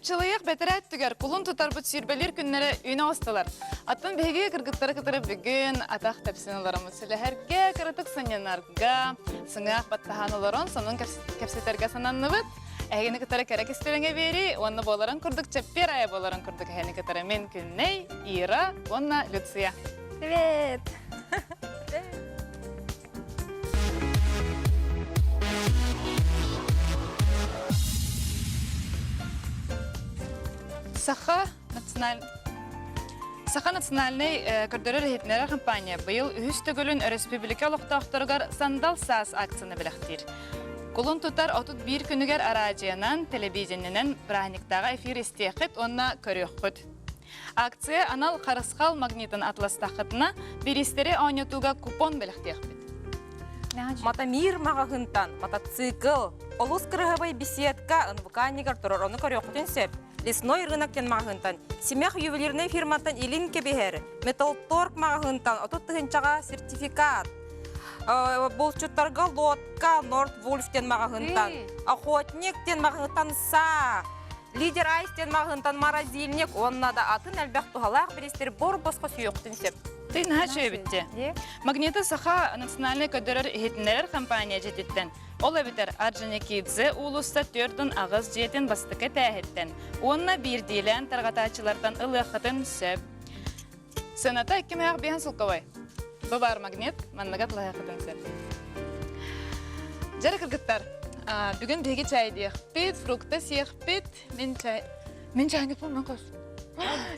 Чыпчылыйыах бэтэрээ өттүгэр кулун тутарбыт сүүрбэлиир күннэрэ үүнэ оҕустулар. Аттан биһиги кыргыттары кытары бүгүн атах тэпсэн олороммут сүлэһэргэ, кыратык сынньанарга, сыҥаах баттаһан олорон сонун кэпсэтэргэ сананныбыт. Эһигини кытары кэрэ кистэлэҥэ биэрии уонна буоларын курдук чэппиэр айа буоларын курдук эһэни кытары мин Күннэй, Ира уонна Люция. Привет! Саха националь Саха национальнай көрдөрөр-иһитиннэрэр компания быйыл үһүс төгүлүн өрөспүүбүлүкэ олохтоохторугар «Сандал саас» акцияны бэлэхтиир. Кулун тутар 31 күнүгэр араадьыйанан, телевидениенэн бырааһынньыктааҕы эфир истиэххит уонна көрүөххүт. Акция анал харысхал магнитын атластаххытына, бириистэри оонньотууга купон бэлэхтиэхпит. Матамир маҕаһыынтан мотоцикл, олус кырыһабай беседка НВК-нигар турар, ону көрүөххүтүн сөп. Лесной рынок диэн маҕаһыынтан, Симэх ювелирнай фирматтан илин кэбиһэр, Металлторг маҕаһыынтан 30 тыһыынчаҕа сертификат, булчуттарга лодка Норд Вульф диэн маҕаһыынтан, Охотник диэн маҕаһыынтан саа, Лидер Айс диэн маҕаһыынтан морозильник уонна да атын элбэх туһалаах бириистэр бор-босхо сүөхтүн сөп. Ты наһаа үчүгэйбит Магниты Саха национальнай көрдөрөр иһитиннэрэр компания дьиэтиттэн, ол эбэтэр Орджоникидзе уулусса 48 дьиэтин бастакы этээһиттэн уонна биирдиилээн тарҕатааччылартан ылыаххытын сөп. Сыаната иккимээх биэһэн солковай. Бу баар магнит, манныга тылаһыаххытын сөп. Дьэ кыргыттар, бүгүн биһиги чайдиэхпит, фрукта сиэхпит. Мин чай... Мин чайник помнан кос.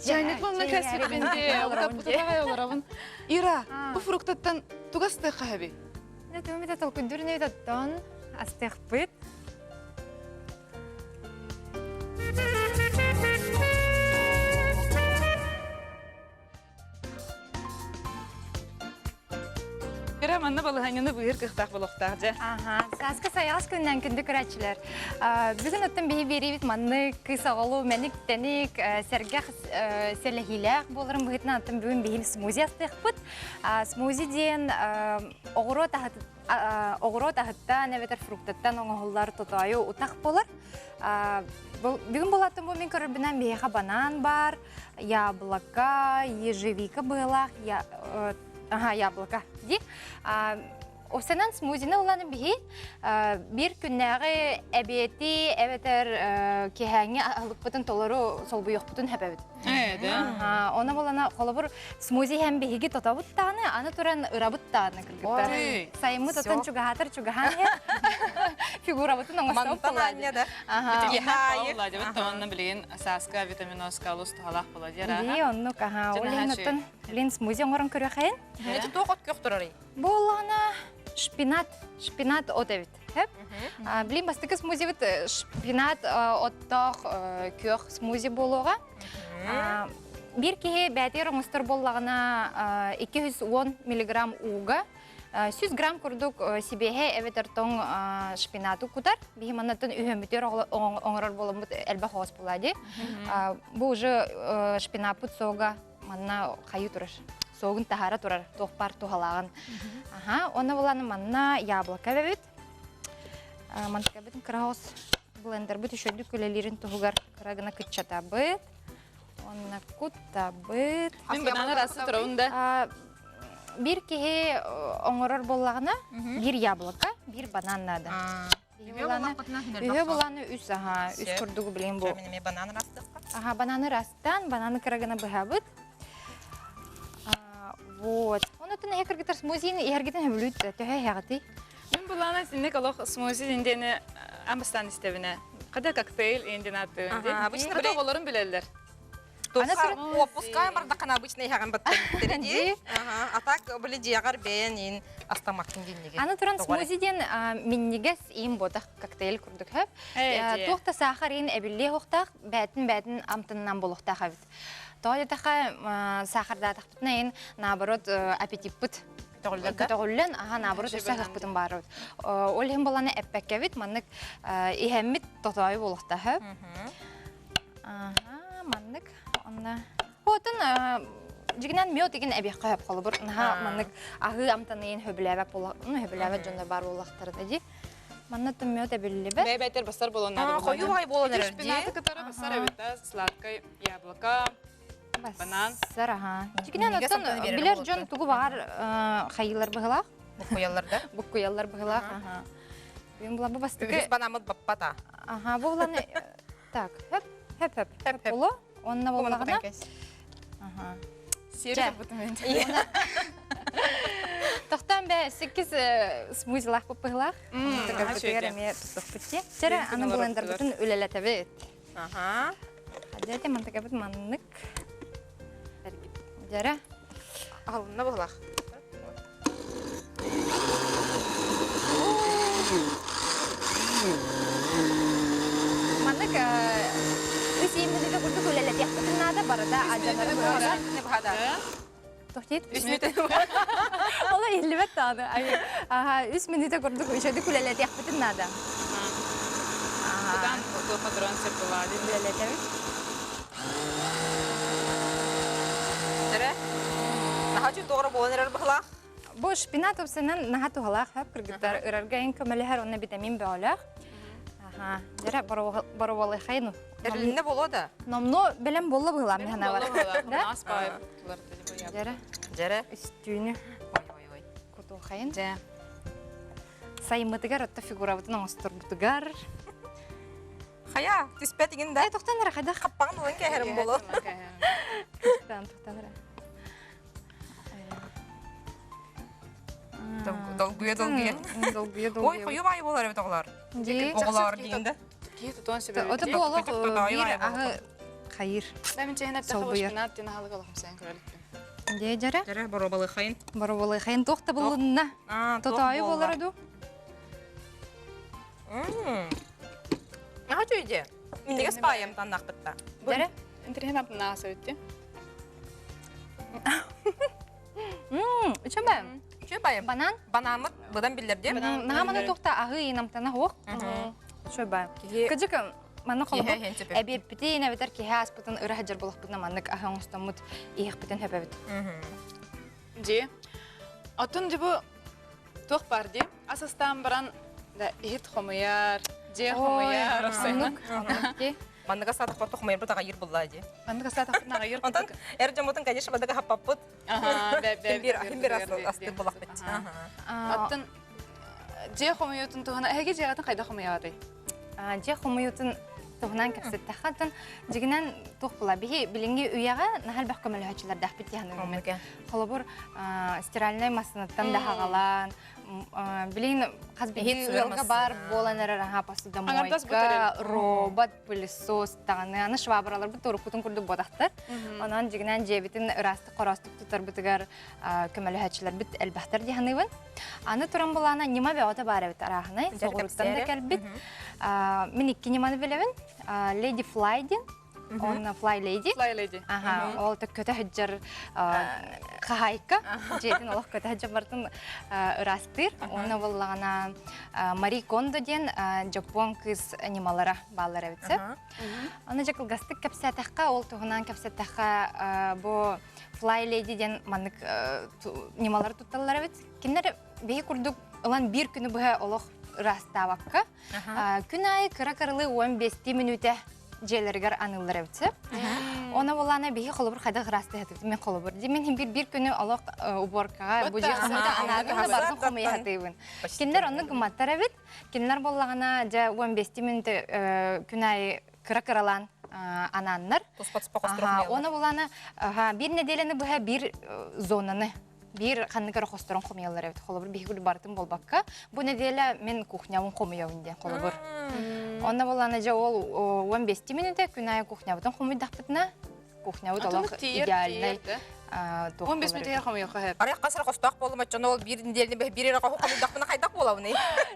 Чайник помнан кэспиппин дии. Утаппытаҕай олоробун. Ира, бу фруктаттан тугу астыахха хэби? Түмүтэ толкуйдур оттон астыахпыт. Кыра манна балаһанньаны быыһыр кыахтаах болохтаах дьэ. Аха, сааскы сайаҕас күннэн күндү көрөөччүлэр. Бүгүн оттон биһи биэриибит маннык кыыс оҕолу мэник-тэник, сэргэх сэлэһиилээх буоларын быһыытынан оттон бүгүн биһи смузи астыахпыт. Смузи диэн оҕуруот оҕуруот аһыттан эбэтэр фруктаттан оҥоһуллар тотоойу утах буолар. Бүгүн булаттым бу мин көрөрбүнэн биһиэхэ банан бар, яблоко, ежевика быалаах, аха яблоко дии. Осенан смузины ылан биһи биир күннээҕи эбиэти эбэтэр киэһээҥҥи аһылыкпытын толору солбуйуохпутун сөбөбүт. Оны булана холобур смузи һэм биһиги тотобут даҕаны, аны туран ырабыт даҕаны кыргыттар. Сайыммыт отон чугаһаатар чугаһаан иһэр. Фигурабытын оҥостон Мантан да. Ладьбыт тонна билигин сааска витаминоска олус туһалаах була диэр. Дии оннук аха. Ол иһин оттон билин смузи оҥорон көрүөххэйин. Эти туох от күөх турарый? Буоллаҕына шпинат, шпинат от эбит. Хэп. Билин бастакы смузибыт шпинат оттоох күөх смузи буолуоҕа. Биир киһи бээтигэр оҥостор буоллаҕына 210 миллиграмм ууга 100 грамм курдук сибиэһэй эбэтэр тоҥ шпинаты кутар. Биһи маннаттан үһөммүтүгэр оҥорор буоламмыт элбэх оҕус буолаа дии. Бу уже шпинаппыт сога манна хайыы турар. Согун таһара турар, туох баар туһалааҕын. Аха, онно буланы манна яблоко эбэбит. Мантыкабытын кыра оҕус блендербит үчүгэйдик үлэлиирин туһугар кыра гына кыччатабыт. Уонна куттабыт. Мин бананы расы турабын да. Биир киһи оҥорор буоллаҕына, биир яблоко, биир банан надо. Үһү буланы үс аха, үс курдугу билин бу. Мен банан растыққа. Аха, бананы растан, бананы кыра гына быһабыт. Вот. Онотун эһэ кыргыттар смузини иһэргитин хөбүлүүт төһө иһэҕитий? Мин булаана синник олох смузи диэни амбастан истэбинэ. Хада коктейль индин аттыын ди. Обычно Хата оҕолорум билэллэр. Отпускаем бардаххына обычно иһэҕин баттан дии. А так были дьиэҕэр бэйэн иин астамаккын диинниги. Аны туран смузи диэн минньигэс иин буотах коктейль курдук хөп. Туох да саахар иин эбиллиэ хуохтаах, бээтин-бээтин амтанынан буолуохтаах эбит. Тоҕо диэтэххэ саахардаатахпытына иин наоборот аппетиппыт көтөҕүллэн аха наоборот өссө аһыахпытын баарыбыт. Ол иһин буолана эппэккэбит маннык иһэммит тотоойу буолуохтаах. Аха, маннык онно Хотун дьигинэн мед игин эбиэххэ хөп холобур наһаа маннык аһыы амтаныйын хөбүлээбэт буола ну хөбүлээбэт дьоннор баар буоллахтарына дии. Манна тыммыт эбиллибэт. Бэйбэтер бассар буолуон наада. Хойуу баҕай буолан эрэр дии. Шпинаты кытары бассар эбит да, сладкай яблоко, банан. Бассар, аха. Дьикинэн оттон билэр дьон тугу баҕар хайыылар быһылаах. Буккуйаллар да? Буккуйаллар быһылаах, аха. Бүгүн була бу бастакы... Үһүс банаммыт баппата. Аха, бу буланы... Так, хөп, хөп, хөп. Хөп, хөп. Улу, онна боллаҕына... Аха. Сиэри саппытым мен. Тохтоон бэ, секкис смузилаах быһылаах. Төгөрбүтүгэр эмиэ тутуохпут дии. Чэрэ, аны блендербытын үлэлэтэбит. Аха. Дьэ, мантыкабыт маннык. Дьэрэ. Алынна быһылаах. Маннык үс ииммитигэ курдук үлэлэтиэхпитин наада барыта адьанары быһа. Тохтит? Үс мүнүүтэ. Ола иһиллибэт даҕаны. Аха, үс мүнүүтэ курдук үчүгүйдүк үлэлэтиэхпитин наада. Кутан туохха туран сөп буолаа Үлэлэтэбит. Эрэ. Наһаа үчүгэй тоҕоро буолан эрэр быһылаах. Бу шпинат тупсанан наһаа туһалаах хөп кыргыттар ырарга эн көмөлөһөр уонна витамин бөҕөлөөх. Аха, дьэрэ боруобалыхайну. Эрилиннэ буолуо да? Номно бэлэм буолла быһылаам механа бар. Да? Дьэрэ. Дьэрэ. Үстүүнү. Ой ой ой. Кутуохайын. Дьэ. Сайыммытыгар отто фигурабытын оҥосторбутугар. Хайа, түспэт игин да? Э, тохтон эрэ хайдах? Хаппаҕын ылан кэһэрим боло. Тохтон, тохтон эрэ. Долгуйа долгуйа. Долгуйа долгуйа. Ой, хойуу баайы буолар эбит оҕолор. Оҕолор диин да. Киһи тутуон сөбө. Ото бу олох биир аһы хайыр. Да мин чэһин эттэхэ бошпинат диэн аһылык олохум сен көрөлүппүн. Дьэ дьэрэ. Дьэрэ боруобалыхайын. Боруобалыхайын туох да буллунна. Тотоойу буолара дуу? Наһаа үчүгэй дии. Минньигэс паайам таннаахпытта. Дьэрэ. Интириһин артынаа сөбүттү. Үчүгэй. Үчүгэй байым. Банан. Банаммыт быдан биллэр дии. Наһаа маны туохта аһыы намтана хуох. Үчүгэй бай. Кыдьык манна холобур эбиэппитин эбэтэр киһи ааспытын ыра сылдьар буолахпытына маннык аһы оҥостоммут иһиэхпитин сөбөбүт. Дии. Оттон дьэ бу туох баар дии? Ас астаан баран да иһит хомуйар, дьиэ хомуйар, Оннук, оннук Манныга саатахпар хомуйарбыт аҕайыр буллаа дии. Манныга саатахпытын аҕайыр. Онтон эр дьоммутун, конечно, манныга хаппаппыт. Бир бир астык булахпыт. Оттон дьиэ хомуйуутун туһунан эһиги дьиэҕитин хайдах хомуйаҕытый? Дьиэ хомуйуутун туһунан кэпсэттэххэ, оттон дьигинэн туох була биһи билиҥҥи үйэҕэ наһаа элбэх көмөлөһөөччүлэрдээхпит дии саныыбын. Холобур, стиральнай массыынаттан да хаҕалаан, билигин хас биирдии ыалга баар буолан эрэр аһаа посудомойка, робот, пылесос даҕаны аны швабраларбыт уруккутун курдук буотахтар. Онон дьигинэн дьиэбитин ыраастык-хороостук тутарбытыгар көмөлөһөөччүлэрбит элбэхтэр дии саныыбын. Аны туран булаана ньыма бөҕөтө баар эбит арааһынай, соҕурууттан да кэлбит. Мин икки ньыманы билэбин. Lady Fly диэн, он Fly Lady. Fly Lady. Аха, ол көтө сылдьар хаһаайка. Дьиэтин олох көтө сылдьар барытын ыраастыыр. Уонна буоллаҕына Мари Кондо диэн дьоппуон кыыс ньымалара бааллар эбит сөп. Аны дьэ кылгастык кэпсээтэххэ, ол туһунан кэпсэттэххэ, бу Fly Lady диэн маннык ньымалары тутталлар эбит. Кинилэр биһи курдук ылан биир күнү быһа олох ыраастаабакка, күн аайы кыра-кыралыы 15 мүнүүтэ дьиэлэригэр аныыллар эбит сөп. Она буоллаана биһи холобур хайдах ыраастыһатыбыт мен холобур. Мин биир биир күнү олох уборкаҕа бу дьиэ анаабын да барытын хомуйа сатыыбын. Кинилэр оннук гымматтар эбит. Кинилэр буоллаҕына дьэ 15 мүнүүтэ күн аайы кыра-кыралаан анааннар. Оны булана биир нэдиэлэни быһа биир зонаны биир ханнык эрэ хосторун хомуйаллар эбит. Холобур, биһиги барытын буолбакка, бу нэдиэлэ мин кухнябын хомуйабын диэн холобур. Онно булана дьэ ол 15 минутэ күн аайы кухнябытын хомуйдахпытына кухнябыт олох идеальный 15 мүнөтүгэр хомуйуохха сөп. Арай хас эрэ хостоох буоллум оччону ол биир нэдиэлэни биир эрэ хоһу хомуйдахпына хайдах буолабыный?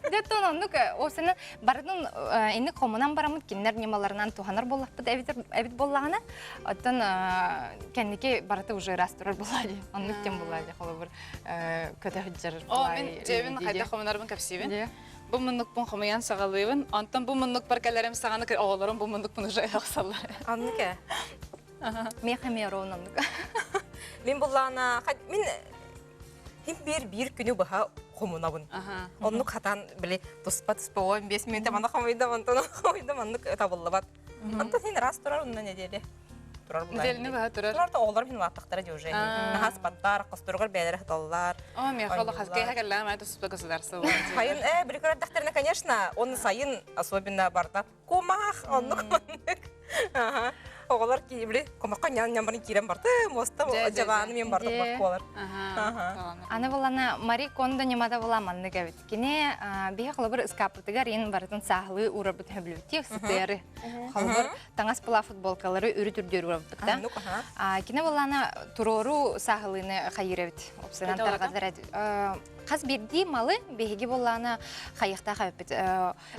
Дьэ оннук ол сана барытын инник хомунан бараммыт кинилэр ньымаларынан туһанар буоллахпыт эбит буоллаҕына оттон кэнники барыта уже ыраас турар буолаа дии оннук диэн буолаа дии холобур көтө сылдьар О, мин дьиэбин хайдах хомунарбын кэпсиибин. Бу муннукпун хомуйан саҕалыыбын. Онтон бу муннукпар кэлэрим саҕаны оҕолорум бу муннукпун уже охсоллор. Оннук ээ. Миэхэ эмиэ ровно оннук. Мин буллаана мин хим биир биир күнү быһа. хомунабын. Оннук хатан били туспа туспа 15 мүнөтэ мана хомуйдам, онтон хомуйдам оннук табыллыбат. Онтон син раз турар онно неделе. Турар булар. Неделени баһа турар. Турар да оҕолорум хин улааттахтара дии уже. Наһаа спаттар, хосторугар бэйэлэрэ сыталлар. О, миэхэ олох хаскайха кэллэҕим ай туспа государство Сайын э били көрөрдөхтөрүнэ, конечно, он сайын особенно барда кумах оннук маннык. Аха. Оҕолор били кумахха ньамбарын киирэн барты, муоста дьабааны мен бардым буолар. Аны булана Мари Кондо ньымата була маннык эбит. Кини биһи холобур ыскааппытыгар ин барытын сааһылыы уурарбыт хөбүлүбүт сытыары. Холобур таҥас була футболкалары үрүт үрдүөр уурарбыт да. Кини булана туруору сааһылыыны хайыыр эбит. Опсынан тарҕатар Хас биирдии малы биһиги буллаана хайыахтаах эбиппит.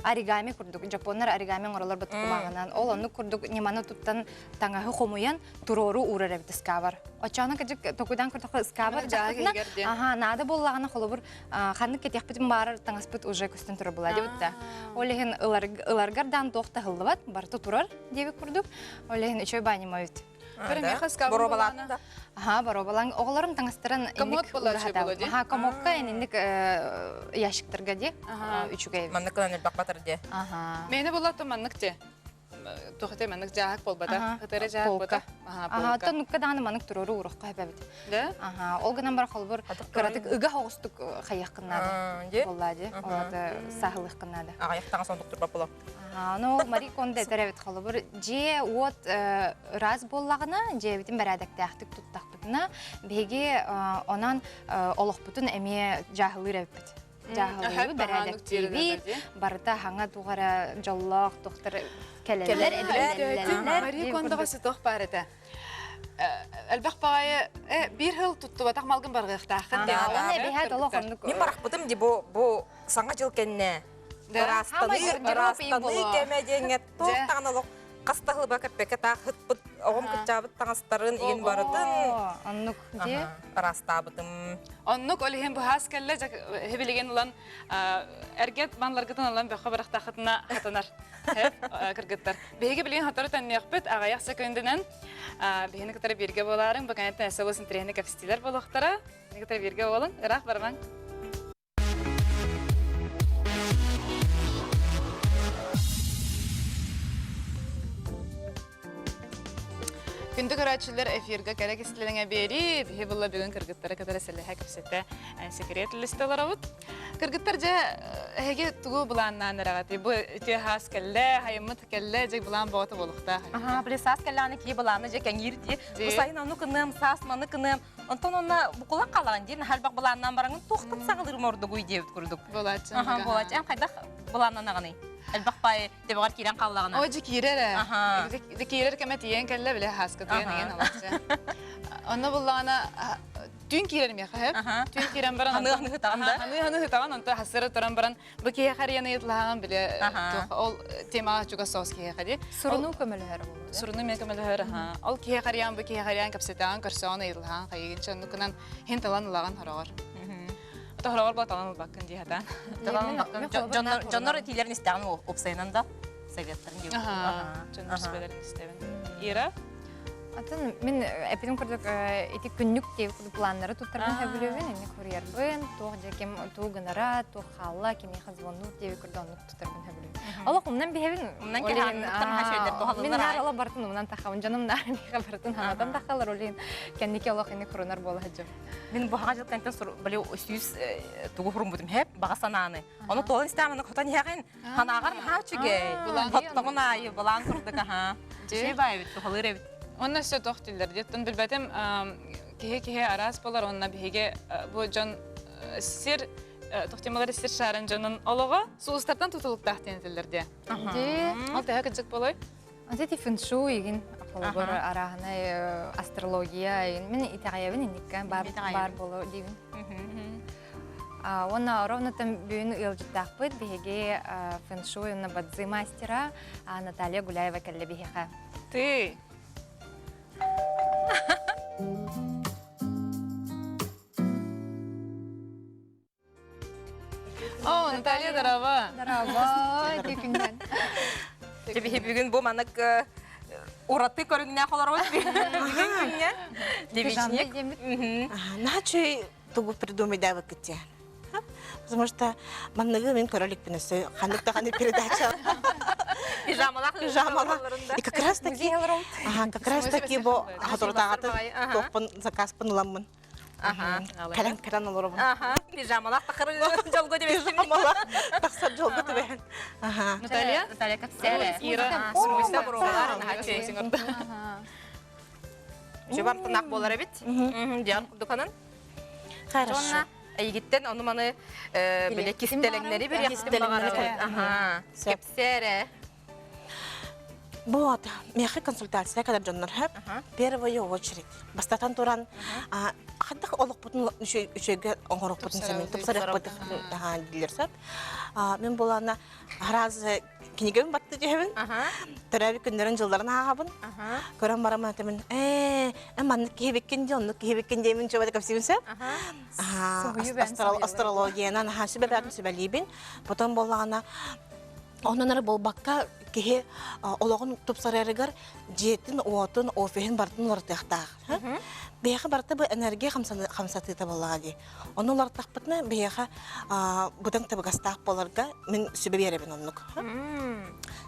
Оригами курдук, жапоннар оригами оҥороллор бут кумааҕынан. Ол оннук курдук ньыманы туттан таҥаһы хомуйан туруору уурар эбит ыскаабар. Оччоҕуна кырдьык токуйдаан көрдөххө ыскаабар дьахтытына аха наада буоллаҕына холобур ханнык кэтиэхпитин баарар таҥаспыт уже көстөн турар буолла диэбит да. Ол иһин ыларгар даан туох да ыһыллыбат, барыта турар диэбит курдук. Ол иһин үчүгэй баанньыма эбит. Боруобалаатын да. Аха, боруобалаан. Оҕолорум таҥастарын Комод буолааччы буолуо дии. Аха, комокка инник ящиктарга дии үчүгэй. Маннык гынан элбэх батар дии. Аха. Мээнэ буолла маннык дии. Туохате маннык дьааһык буолбата. Ытары дьааһык буолбата. Аха, оттон нукка даҕаны маннык туруору уурахха эбэбит. Да? Аха, ол гынан бар холбур кыратык ыга оҕустук хайыаххын наада. Буоллаа дии. Олаты саһылыаххын наада. Аҕыйах таҥас оннук турбат буолуо. Аны Мари Кондо этэр эбит холобур дьиэ уот ыраас буоллаҕына дьиэбитин бэрээдэктээхтик туттахпытына биһиги онон олохпутун эмиэ дьааһылыыр эбиппит. Дьааһылыыбыт бэрээдэктиибит барыта хаҥа туох эрэ дьоллоох туохтар кэлэллэр эбиллэллэр. Мари Кондоҕа сытох баар этэ. Элбэх баҕайы биир сыл туттубатах малгын барҕыахтааххын диэн. Оны эбиһээт олох оннук. Мин барахпытым ди бу бу саҥа дьыл кэннэ Ырастаныы, ырастаныы кэмэ диэҥҥэ туох даҕаны олох хас да хылба кэппэккэ таах ыппыт оҕом кыччаабыт таҥастарын иин барытын оннук дии ыраастаабытым. Оннук ол иһин быһаас кэллэ билигин ылан эргет манларгытын ылан бөххө бырахтахытына хатанар кыргыттар. Биһиги билигин хотору төннүөхпүт аҕыйах секундунан биһини кытары бииргэ буолаарыҥ бу кэнниттэн өссө олус интэриэһинэй кэпсэтиилэр буолуохтара. Биһини кытары бииргэ буолуҥ, ыраах барымаҥ. Күндү көрөөччүлэр эфиргэ кэрэ кистэлэҥэ биэрии биһи була бүгүн кыргыттары кытары сэлэһэ кэпсэтэ секрет лист олоробут. Кыргыттар дьэ эһиги тугу былааннаан эрэҕитий? Бу үтүө хаас кэллэ, хайыммыт кэллэ, дьэ былаан боҕото буолуохтаах. Аха, били саас кэллэҕинэ кии былааны дьэ кэҥиир дии. Бу сайын ону кыныам, саас маны кыныам. Онтон онно букулан хаалаҕын диэн элбэх былааннаан бараҥын туохтан саҕалыырым ордугуй диэбит курдук. Буолааччы. Аха, буолааччы. Эн хайдах былааннанаҕыный? Элбэх баайы төбөҕөр киирэн хааллаҕына. Ой, дьэ киирэр ээ. Дьэ киирэр кэмэ тиийэн кэллэ, бile хааска тиийэн иҥэн алааччы. Онно буллаҕына түүн киирэр миэхэ сөп. Түүн киирэн баран Ханыы-ханыы ытаҕын да? Ханыы-ханыы ытаҕын, онтон хасыра туран баран Бу киһиэхэ эрийэн ыйыталаһаҕын бile туох ол темаҕа чугас соҕус киһиэхэ дии. Сурунуу көмөлөһөр буолуо. Сурунуу эмиэ көмөлөһөр аха. Ол киһиэхэ эрийэн бу киһиэхэ эрийэн кэпсэтэҕин, көрсөҕүн, ыйыталаһаҕын хайыгын чэ оннукунан хин талан ылаҕын хороҕор. Ото хороҕор була талан ылбаккын дии хатаан. Талан ылбаккын. Дьоннор этиилэрин истэҕин уопсайынан да советтарын диэбит. Дьоннор сүбэлэрин истэбин. Ира? Атын мин эппитим курдук ити күннүк диэбит курдук планнары туттарбын сөбүлүүбүн, эмиэ курьербын, туох дьэ ким тугу гынара, туох хаалла, кимиэхэ звоннуур диэбит курдук оннук туттарбын сөбүлүүбүн. Олох умнан биһэбин. Умнан кэһэҕин Мин наар олох барытын умнан тахабын, дьонум наар миэхэ барытын санатан тахалар, ол иһин кэнники олох ини курунар буола сылдьабын. Мин бу хаҥа дьылкантан били сүүс тугу хуруммутум хэп баҕа санааны. Ону туолан истээманы хотон иһэҕин Ханааҕар наһаа үчүгэй. Хоттоҕун аайы былаан курдук аһаа. Үчүгэй баай эбит, туһалыыр эбит. Онно өссө туох дииллэр диэттэн билбэтим киһи-киһи араас болар онно биһиги бу дьон сир тохтемалар сир шарын дьонун олоҕо сулустартан тутулуктаах диэн этэллэр диэ. Ол төһө кырдьык болой? Ante ти фэншуй игин холобур арааһынай астрология игин мин итэҕэйэбин инникке бар бар боло диибин. Уонна ровно-там бүгүн ыалдьыттаахпыт биһиги фэншуй уонна бадзи мастера Наталья Гуляева кэллэ биһиэхэ. Ты! О, Наталья, здорово! Здорово, күннэн. Биһи бүгүн бу манык ураты көрүҥнээх олоробут бүгүн күҥҥэ. Девичник. Наһаа тугу придумайдаабыккыт. Потому что манныгы мин көрө иликпин өссө ханнык да ханнык передача. Пижамалаах Пижамалаах. И как раз таки, ага, как раз таки бу хаторутааҕатын туохпун заказпын ыламмын. Аха. Кэлэн кэлэн олоробун. Аха. Пижамалаах тахсар дьолго түбэстим. Пижамалаах тахсар дьолго түбэһэн. Аха. Наталья? Наталья кэпсээрэ. Ира Смуйса буруолар наһаа үчүгэй. Үчүгэй амтаннаах буолар эбит. Диан курдуканан. Хорошо. Эйигиттэн ону маны бile кистэлэҥнэри билиэхпин баҕарабын. Аха. Кэпсээрэ. Вот, миэхэ консультация кэлэр дьоннор хөп. Первую очередь. Бастатан туран, хаддах олохпутун үчүгэйгэ оҥорохпутун сэмин тупсарыахпытын дииллэр сөп. Мин булана раз кинигэбин батты түһэбин. Төрөөбүт күннэрин дьылларын ааҕабын. Көрөн барамын этэмин, ээ, эн маннык киһибиккин дии, оннук киһибиккин диэмин чуобата кэпсиибин сөп. Астрологиянан аха сүбэ сүбэлиибин. Потом буоллаҕына Онон эрэ буолбакка, киһи олоҕун тупсарарыгар дьиэтин, уотун, офиһын барытын уларытыахтаах. Биһиэхэ барыта бу энергия хамсатыыта буоллаҕа дии. Ону уларыттахпытына биһиэхэ быдан табыгастаах буоларга мин сүбэ биэрэбин оннук.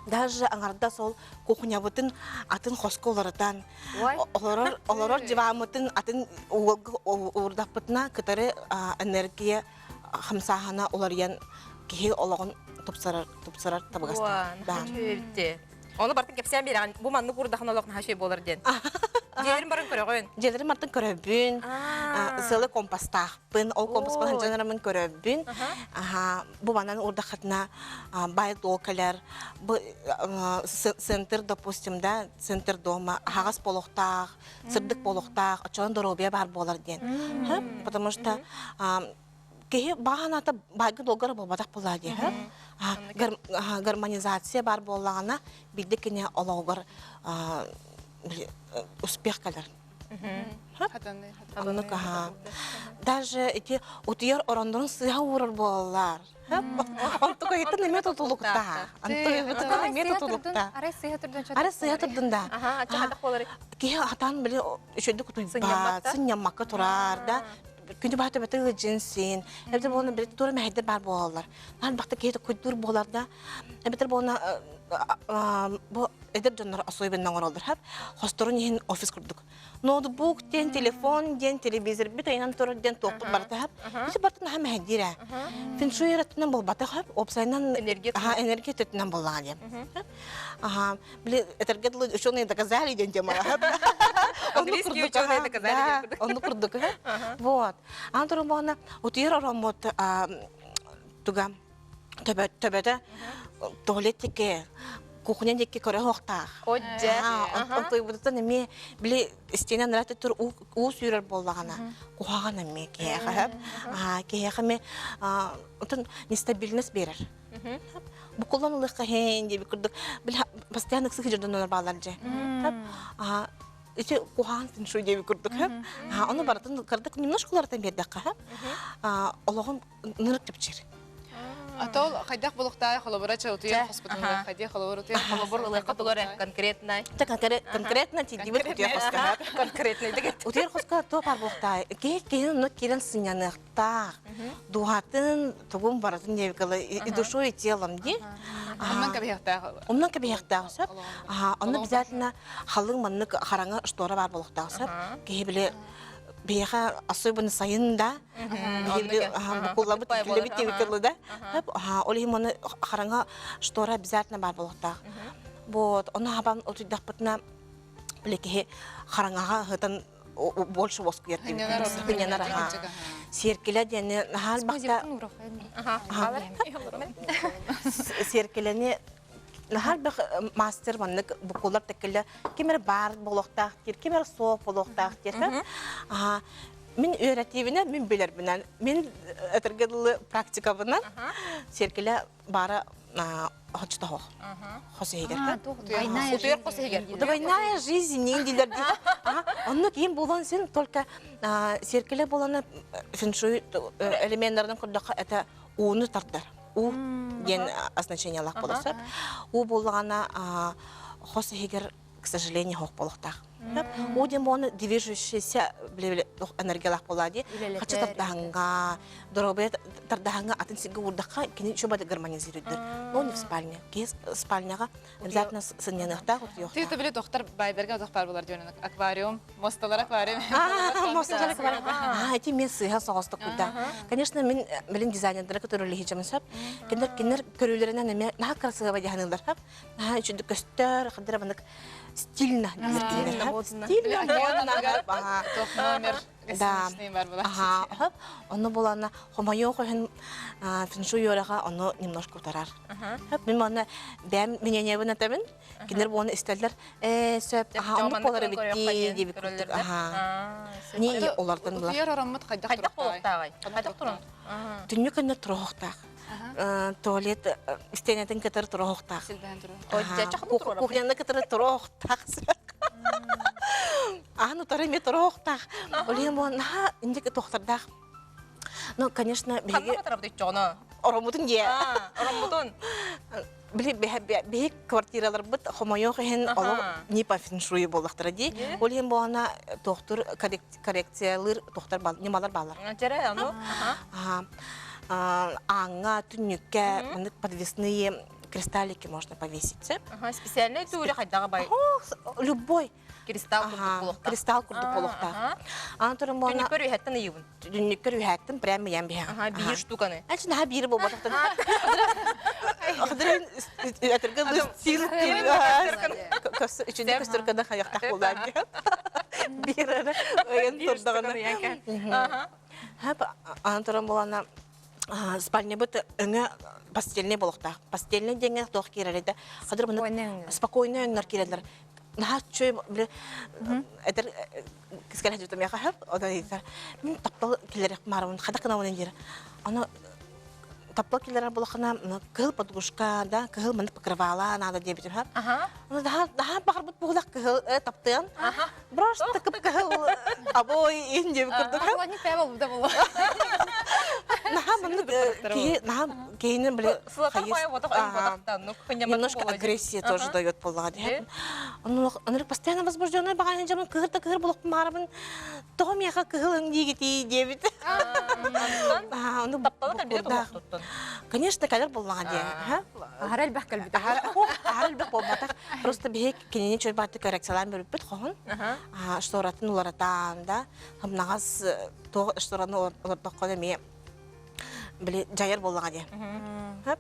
Даже аҥардас ол кухнябытын атын хоско уларытан, олорор олорор диваммытын атын уурдахпытына кытары энергия хамсааһына уларыйан киһи олоҕун тупсарар тупсарар табыгастаах. Да. Ону бартын кэпсээн биэрэҕин. Бу маннык уурдахан олох наһаа үчүгэй буолар диэн. Дьиэлэрин барын көрөҕүн. Дьиэлэрин бартын көрөбүн. Сыалы компастаахпын. Ол компаспын сылдьан көрөбүн. Аха, бу манан уурдаххытына бай дол кэлэр. Бу центр, допустим, да, центр дома аһаҕас болохтаах, сырдык буолуохтаах, оччоҕо доруобуйа баар буолар диэн. Потому что киһи баҕаната байга долгара буолбатах буоллаа дии. Гармонизация баар буоллаҕына, биирдэ кини олоҕугар успех кэлэр. Оннук аха. Даже ити утуйар ороннорун сыыһа уурар буолаллар. Онтукайыттан эмиэ тутулуктаах. Онтукайыттан эмиэ тутулуктаах. Арай сыыһа турдун Арай сыыһа турдун да. Киһи хатаан били үчүгэйдик утуйбат, сынньаммакка турар да. Күнү баһа төбөтө ыалдьын син. Эбэтэр буолна били тура мэһэйдэр баар буолаллар. Наһаа бахта киһи куйдуур буолар да. Эбэтэр буолна бу эдэр дьоннор особенно оҥороллор. Хосторун иһин офис курдук. Ноутбук диэн, телефон диэн, телевизорбит айынан турар диэн туохпут барыта хап. Ити барыта наһаа мэһэйдиир ээ. Фэншуй өттүнэн буолбатах хап, уопсайынан Энергия аха, энергия өттүнэн буоллаҕа диэн. Аха, били этэргэ дылы ученые доказали диэн темаҕа хап. Английские ученые доказали диэн курдук. Оннук курдук. Вот. Аны туран буолна утуйар ороммут туга төбөтө туалет диэки кухня диэки көрө оһохтоох. Онтуйбутуттан эмиэ били истиэнэ анараа өттүгэр уу сүүрэр буоллаҕына куһаҕан эмиэ киһиэхэ киһиэхэ эмиэ оттон нестабильность биэрэр. Букуллан ылыахха иһин диэбит курдук били постоянно ыксыы дьоннор бааллар дьэ. Ити куһаҕан фэншуй диэбит курдук ону барытын кырдык немножко уларытан биэрдэххэ олоҕун ынырык чэпчиир. А то ол хайдах булуктаай холобура чэ утуйар хоспутун хайдах холобур утуйар Холобур ылыахха тугу эрэ конкретно. Конкретно тиийдибит утуйар хоско. Конкретно деген. Утуйар хоско туох баар буолуохтаай. Киһи киһи онно киирэн сынньаныахтаах. Дууһатын тугун барытын диэбикалы и душой и телом дии. Оннан кэбиһиэхтээх. Оннан кэбиһиэхтээх сөп. Онно обязательно халыҥ маннык хараҥа штора баар буолуохтаах сөп. Киһи били биһиэхэ особенно сайын да букуллабыт түлэбит диэбит да ол иһин мону хараҥа штора обязательно баар буолуохтаах вот ону хабан утуйдахпытына били киһи хараҥаҕа ыһытан больше воскуйар сынньанар аха сиэркилэ диэни наһаа элбэхтэ сиэркилэни Наһаа элбэх мастер маннык букулар тэккэлэ ким эрэ баар буолуохтаах диир, ким эрэ суох буолуохтаах диир. Мин үөрэтиибинэн, мин билэрбинэн, мин этэргэ дылы практикабынан сиэркилэ баара хочто хос иһигэр. Утуйар хос иһигэр. Двойная жизнь дииллэр дии. Онно киин буолан син только сиэркилэ буолана фэншуй элеменнарынан көрдөххө это ууну тардар. Уу диэн означениелаах буолар сөп. Уу буоллаҕына хос иһигэр, к сожалению, хоох буолуохтаах. Уу диэн буолан движущийся энергиялаах буолаа дии. Хаччы тардаһаҥҥа, доруобуйа тардаһаҥҥа атын сиргэ уурдахха кини еще гармонизируйдур. Но не в спальне. Киһи спальняҕа обязательно сынньаныахтаах, утуйуохтаах. Ты били тохтар байдарга отох бар булар диэн аквариум, мосталар аквариум. Мосталар аквариум. А, эти мен сыыһа соҕостук куйда. Конечно, мин билин дизайнердары кытары үлэлэһиджэмин сөп. Кинилэр кинилэр көрүүлэринэн эмиэ наһаа красиво дьаһаныылар. Наһаа үчүгэй көстөр, хаддара маннык стильно диир кинилэр. Стильно модно. Туох номер гостиничный бар була. Аха, ону булана хомойуох иһин фэншуй үөрэҕэ ону немножко утарар. Мин манна бэйэм мнениебын этэбин. Кинилэр буону истэллэр. Ээ, сөп, аха, оннук буолар эбит дии диэбит курдук. Аха. Не олортон була. Утуйар ороммут хайдах Хайдах буолуохтааҕый? Хайдах туран? Түннүк көннө туруохтаах. Туалет истиэнэтин кытары туруохтаах. Кухняны кытары туруохтаах. Аан утары эмиэ туруохтаах. Ол иһин буолан наһаа инник туохтардаах. Ну, конечно, биһиги... Ханна батарабыт иччоҕуна? Ороммутун дьиэ. Ороммутун. Били биһи квартираларбыт хомойуох иһин олох не по фэншую буоллахтара дии. Ол иһин буолана туохтур коррекциялыыр туохтар ньымалар бааллар. Дьэрэ, ону? Ааҥҥа, түннүккэ маннык подвесные кристаллики можно повесить. Специальный тууре хайдаҕа бай? Любой. Кристалл курдук буолуохтаах. Кристалл курдук буолуохтаах. Аны туран буолна... Түннүккэр үһэттэн ыйыбын. Түннүккэр үһэттэн прям ыйан биһэҕин. Аха, биир штуканы. Ачы наһаа биир буолбатахтан. Хадырын этэргэ сир үчүнэ көстөр кына хайахтах буолаан биир эрэ ыйан турдаҕына. Аны туран буолана спальнябыт өҥө постельный буолуохтаах. Постельный диэҥҥэ туох киирэр этэ? Хадыр спокойно өҥнөр киирэллэр. Наһаа үчүгэй били этэр кискэлэһэ дьутум миэхэ хөп онон ыйытар мин таптал киллэриэх маарабын хайдах гынабын диир аны таптал киллэрэр буолаххына кыһыл подушка да кыһыл маннык покрывала надо диэбитим хөп аны наһаа наһаа баҕарбыт буолах кыһыл таптыан просто кып-кыһыл обои ин диэбит курдук Поклонник пэ болбута болу наһаа маннык киһи наһаа киһини били Немножко агрессия тоже дает буоллаҕа дии. Оннук постоянно возбужденный баҕайы дьомун кыһыр да кыһыр булуохпун баарабын. Тоҕо миэхэ кыһыл өҥ диигитий диэбит. Ону Конечно, кэлэр буоллаҕа дии. Аһара элбэх кэлбит. Аһара элбэх буолбатах. Просто биһи кинини чөрбаатты коррекциялаан бөрүппүт хоһун. Шторатын уларатаан да, хамнаҕас туох штораны олордоххо эмиэ били дьайар буоллаҕа дии. Хөп.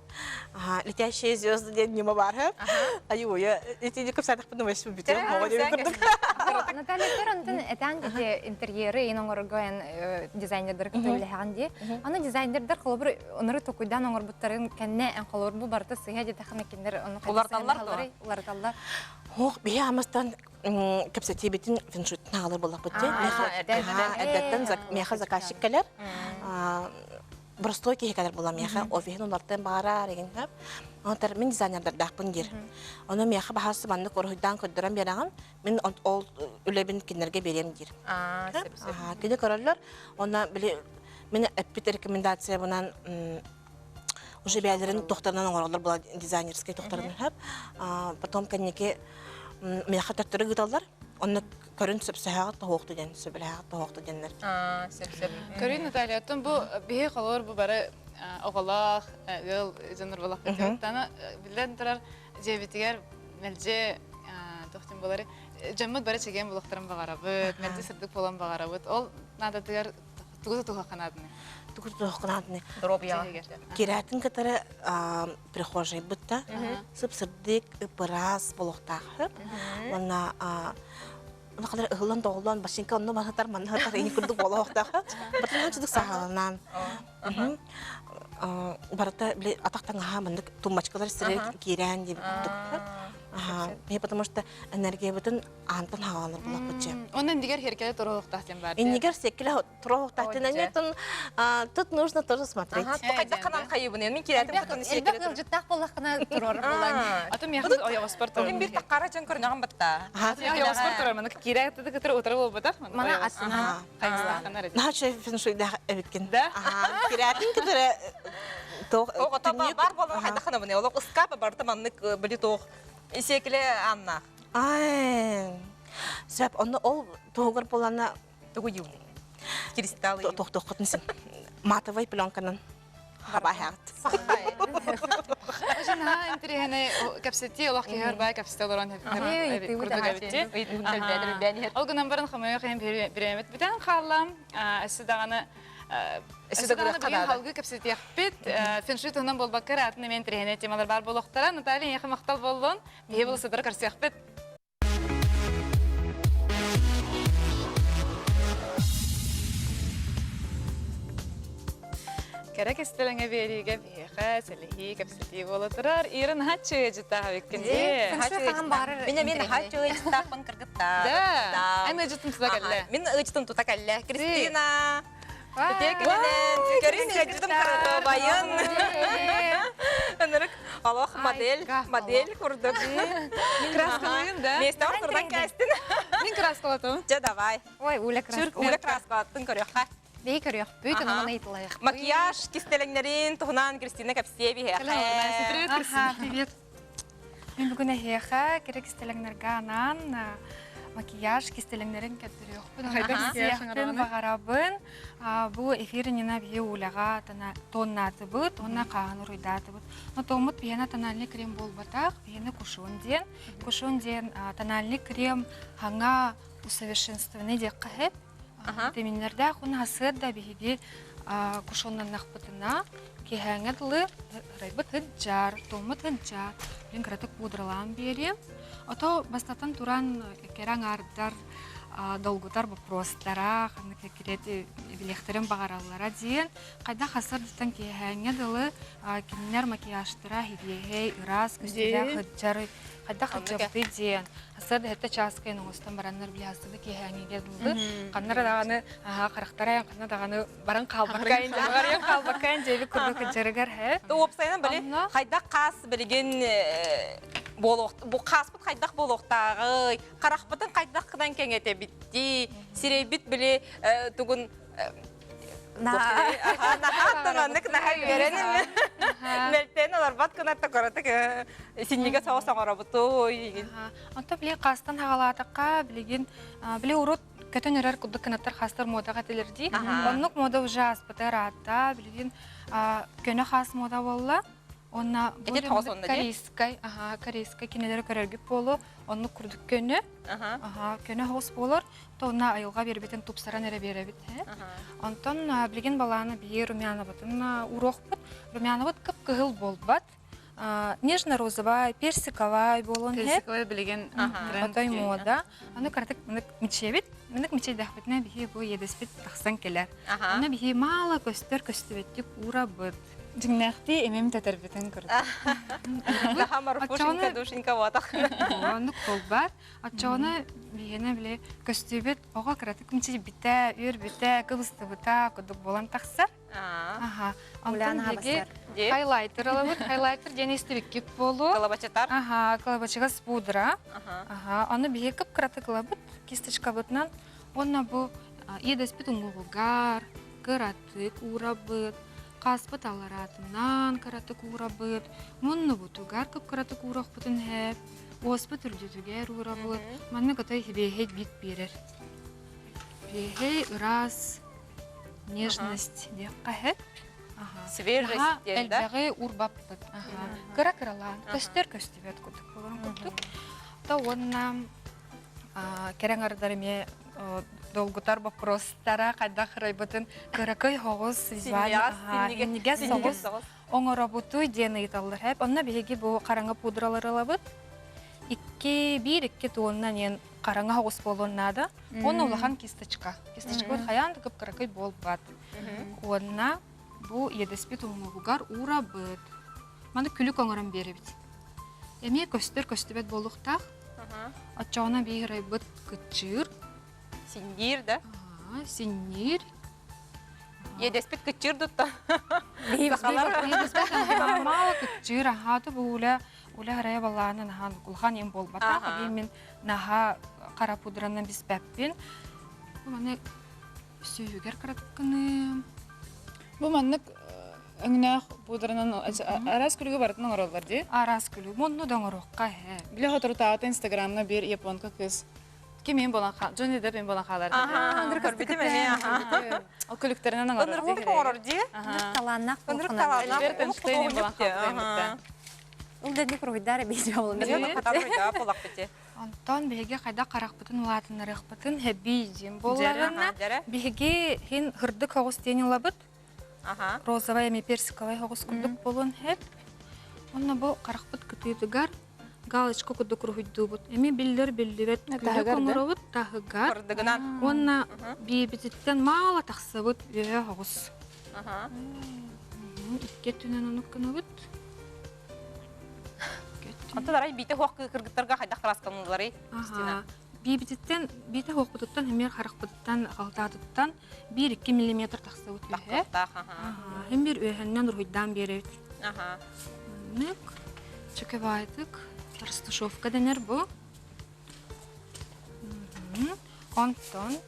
Летящие звезды диэн ньыма баар хөп. Айы-уйа итини кэпсээтэхпин думаешь бүтүө моҕо диэбит курдук. Наталья көр онтон этаан ити интерьеры ин оҥорорго эн дизайнердары кытта үлэһэҕин дии. Аны дизайнердар холобур онору токуйдаан оҥорбуттарын кэннэ эн холобур бу барыта сыыһа диэтэххинэ кинилэр ону Уларталлар дуо? Уларыталлар. Ох, биһи амастан кэпсэтиибитин фэншуйтун аҕалар буоллахпыт дии. Эрдэттэн миэхэ заказчик кэлэр. Простой киһи кэлэр буолла миэхэ офиһын улартан баараар игин Онтор мин дизайнердардаахпын диир. Ону миэхэ баһаас маннык уруһуйдаан көрдөрөн биэрэҕин, мин ол үлэбин кинилэргэ биэриэм диир. Кини көрөллөр, онно били мин эппит рекомендациябынан уже бэйэлэрин тохторунан оҥороллор була дизайнерскай тохторунан хөп потом кэнники миэхэ төттөрү ыыталлар онно көрүн сөпсөһөҕө тоһуохту диэн сөбүлэһэҕэ тоһуохту диэннэр сөп сөп Көрүн Наталья оттон бу биһи холоор бу бары оҕолоох ыал дьоннор буолахпыт аны биллэн турар дьиэбитигэр мэлдьи туох диэн буолары дьоммут бары чэгиэн буолуохтарын баҕарабыт мэлдьи сырдык буолан баҕарабыт ол наадатыгар Тугу тутуһуохха нааданы? Тугу тутуһуохха нааданы? Доруобуйаҕа. Кирээтин кытары прихожайбыт да сып-сырдык, ып-ыраас буолуохтаах сөп. Уонна Улахалар ыһыллан тоҕуллан башинка онно манатар манатар ини курдук буолуохтаах. Батынан чудук саһаланан. Барыта били атах таҥаһа маннык тумбачкалар сире киирээн диэбит курдук. Потому что энергиябытын аантан хааланар булаппытчы. Онон иннигэр сиэркилэ туруохтаах диэн баар. Иннигэр сиэркилэ туруохтаах диэн тут нужно тоже смотреть. Хайдах ханан хайыбын мин кирээтим кытын Элбэх ыалдьыттаах буоллаххына туруорар буолан. Атын миэхэ ойоҕоспор турар. Мин бир таххара дьон көрүнэҕин батта. Ойоҕоспор турар маны киирэ кытары утары буолбатах. Мана астына. Хайыстааххына Наһаа фэншуйдаах эбиккин. Да. Кирээтин кытары туох бар буолан хайдах ханабын олох ыскаапа барыта маннык били туох сиэкилэ аннаах. Ай. Сөп, онно ол туһугар буолана Тугу юуный? Кристалл тохтоххутун син матовый пленканан хабаһаат. Наһаа интэриэһинэй кэпсэтии олох киһи бай кэпсэтэ олорон курдук эбитти. Ол гынан баран хомойуох иһин бириэмэбит бүтэн хаалла. Өссө даҕаны Өссө даҕаны бүгүн халгыы кэпсэтиэхпит. Фэншуй туһунан буолбакка эрэ атын эмиэ интэриэһинэй темалар баар буолуохтара. Наталья, эйиэхэ махтал буоллун. Биһи бұл сытары көрсүөхпүт. Кэрэ кистэлэҥэ биэриигэ биһиэхэ сэлэһии, кэпсэтии буола турар. Ира наһаа чыыдьытаах эбиккин дии. Мин эмиэ наһаа чыыдьытаахпын кыргыттар. Да. Эн ыдьытын тута кэллэ. Мин ыдьытым тута кэллэ. Кристина. Үтүө күнүнэн. Көрүн ыдьытым кыратабайын. Ынырык олох модель, модель курдук. Краскалыйын да? Миэстэҕэр турдан кээстин. Мин краскалатым. Дьэ, давай. Ой, Уля краска. Уля краскалаттын көрүөххэ. Бэйи көрүөхпүт, онон ыйытылайыхпыт. Макияж кистэлэҥнэрин туһунан Кристина кэпсиэ биһиэхэ. Привет, Кристина. Привет. Мин бүгүн эһиэхэ кэрэ кистэлэҥнэргэ анаан макияж кистэлэҥнэрин көрдөрүөхпүн, кэпсиэхпин баҕарабын. Бу эфир иннинэ биһи Уляҕа тоннаатыбыт уонна хааһын уруйдаатыбыт. Но томмут биһиэнэ тональный крем буолбатах, биһиэнэ кушон диэн. Кушон диэн тональный крем хаҥа усовершенствованный диэххэ сөп. Витаминнардаах уонна сарсыарда биһиги кушоннаннахпытына киэһээҥҥэ дылы ырайбыт сылдьар, туоммут сылдьар, мин кыратык пудралаан биэриэм. Ото бастатан туран кэрэ аҥаардар долгутар боппуруостара, ханнык кэккирэт билиэхтэрин баҕараллара диэн, хайдах сарсыардаттан киэһээҥҥэ дылы кинилэр макияжтара сибиэһэй, ыраас көстүүлээх сылдьар, хайдах сылдьабытый диэн Сарсыарда сэттэ чааска эн оҥостон бараннар били сарсыарда киэһээҥҥигэ дылы ханна эрэ даҕаны аһаа харахтара ханна даҕаны баран хаалбакка баран хаалбакка дьиэбит курдук сылдьарыгар һэ Уопсайынан били хайдах хаас билигин буолуох бу хааспыт хайдах буолуохтааҕый харахпытын хайдах гынан кэҥэтэбиттии сирэйбит били тугун Наһаа маннык наһаа үөрэн мэлтэн олорбот гына кыратык синньигэ соҕус оҥоробутуй. Онто били хаастан хаҕалаатахха билигин били урут көтөн өрөр курдук кынаттар хаастар модаҕа этилэр дии. Оннук мода уже ааспыта ыраатта. Билигин көнө хаас мода буолла. Онна корейскай, аха, корейскай кинилэри көрөргүт буолу, оннук курдук көнө. Аха, көнө хоҕус буолар. Онно айылҕа биэрбитин тупсаран эрэ биэрэбит. Онтон билигин балааны биир румянабытын ууруохпут. Румянабыт кып-кыһыл буолбат. Нежно-розовай, персиковай буолуон Персиковай билигин отой мода. Аны кыратык мынык мичиэбит. Мынык мичийдэхпитинэ биһи бу иэдэспит тахсан кэлэр. Аны биһи маала көстөр көстүбэттик уурабыт. Дьиҥнээхтии имим тэтэрбитин курдук. Марфушенька, душенька буотах. Оннук буолбат. Оччоҕуна биһиэнэ били көстүүбүт оҕо кыратык мичийбитэ, үөрбүтэ, кыбыстыбыта курдук буолан тахсар. Аха. Онтон биһиги хайлайтер ылабыт. Хайлайтер диэн истибиккит буолуо. Кылабачытар. Аха, кылабачыгас пудра. Аха, ону биһиги кып-кыратык ылабыт кисточкабытынан. Уонна бу иэдэспит уҥуоҕугар кыратык уурабыт, хаспыт аллараатынан кыратык уурабыт, муннубутугар кып-кыратык уурахпытын иһэ Уоспут үрдүтүгэр уурабыт. Маннык отой сибиэһэй бит биэрэр. Сибиэһэй, ыраас, нежность диэххэ сөп. Свежесть диэн да? Элбэҕи уурбаппыт. Кыра-кыралаан, көстөр көстүбэт курдук буоларын курдук. То уонна кэрэ аҥардар эмиэ долгутар боппуруостара хайдах ырайбытын кыракый соҕус синньигэс соҕус оҥоробутуй диэн ыйыталлар эп. Онно биһиги бу хараҥа пудралары ылабыт. Икки, биир икки туонна диэн хараҥа соҕус буолуон наада. Уонна улахан кисточка. Кисточкабыт хайаан да кып-кыракый буолбат. Уонна бу иэдэспит уҥуоҕугар уурабыт. Маны күлүк оҥорон биэрэбит. Эмиэ көстөр көстүбэт буолуохтаах. Оччоҕуна биир ырайбыт кыччыыр. Синниир да? Синниир. Иэдэспит кыччыыр дутта. Мало кыччыыр аһааты бу улэ улэ харайа балааны наһаа улахан им буолбатах. Мин наһаа хара пудранан биспэппин. Маны сүүһүгэр кыратыккыным. Бу маннык өҥнөөх пудранан араас күлүгү барытын оҥороллор дии. Араас күлүгү. Мунну да оҥоруохха ээ. Билэ соторутааҕыта Инстаграмҥа биир японка кыыс. Ким им болан Джонни Депп им болан хаалар. Көрбүтүм эмиэ. Ол күлүктэринэн оҥорор. Ынырык оҥорор дии. Талааннаах Ынырык талааннаах. Альберт Эйнштейн им болан хаалар. Ол да ник руйдар бии болун. Онтон биһиги хайдах харахпытын улаатыннарыахпытын хэбии диэн буоллаҕына биһиги хин хырдык оҕус диэн ылабыт. Розовай эми персиковай оҕус курдук буолуон хэп. Онно бу харахпыт кытыытыгар галочка курдук уруһуйдуубут. Эми биллэр биллибэт күлүк оҥоробут таһыгар. Уонна биибититтэн маала тахсыбыт үөһэ оҕус. Икки өттүнэн онук гынабыт. Онтон арай биитэ хуох кыргыттарга хайдах кыраасканыылларый? Биибититтэн, биитэ хуохпутуттан эмиэ харахпытыттан, халтаатыттан 1-2 миллиметр тахсыбыт үөһэ. Һин бир үөһэннэн уруһуйдаан биэрэбит. Маннык чөкөбаайтык растушевка дэнэр бу. Онтон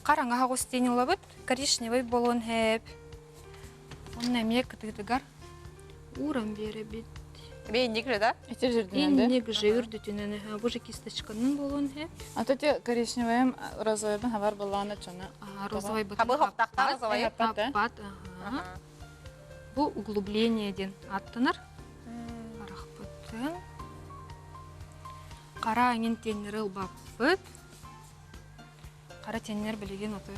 хараҥа хаҕус диэн ылабыт. Коричневый буолуон хэп. Онно эмиэ кытыытыгар ууран биэрэбит. Эмиэ инник же, да? Эти жүрдүнэн да? Инник же үрдүтүнэн эһэ. Бу же кисточканын буолуон эһэ. А то те коричневыйым розовыйбын хабар боллаана чону. Розовый бытын Хабы хоптахта розовый. Хаппат. Бу углубление диэн аттанар. Арахпытын. Қара аңын теннері ылбаппыт. Хара теннер билигин отой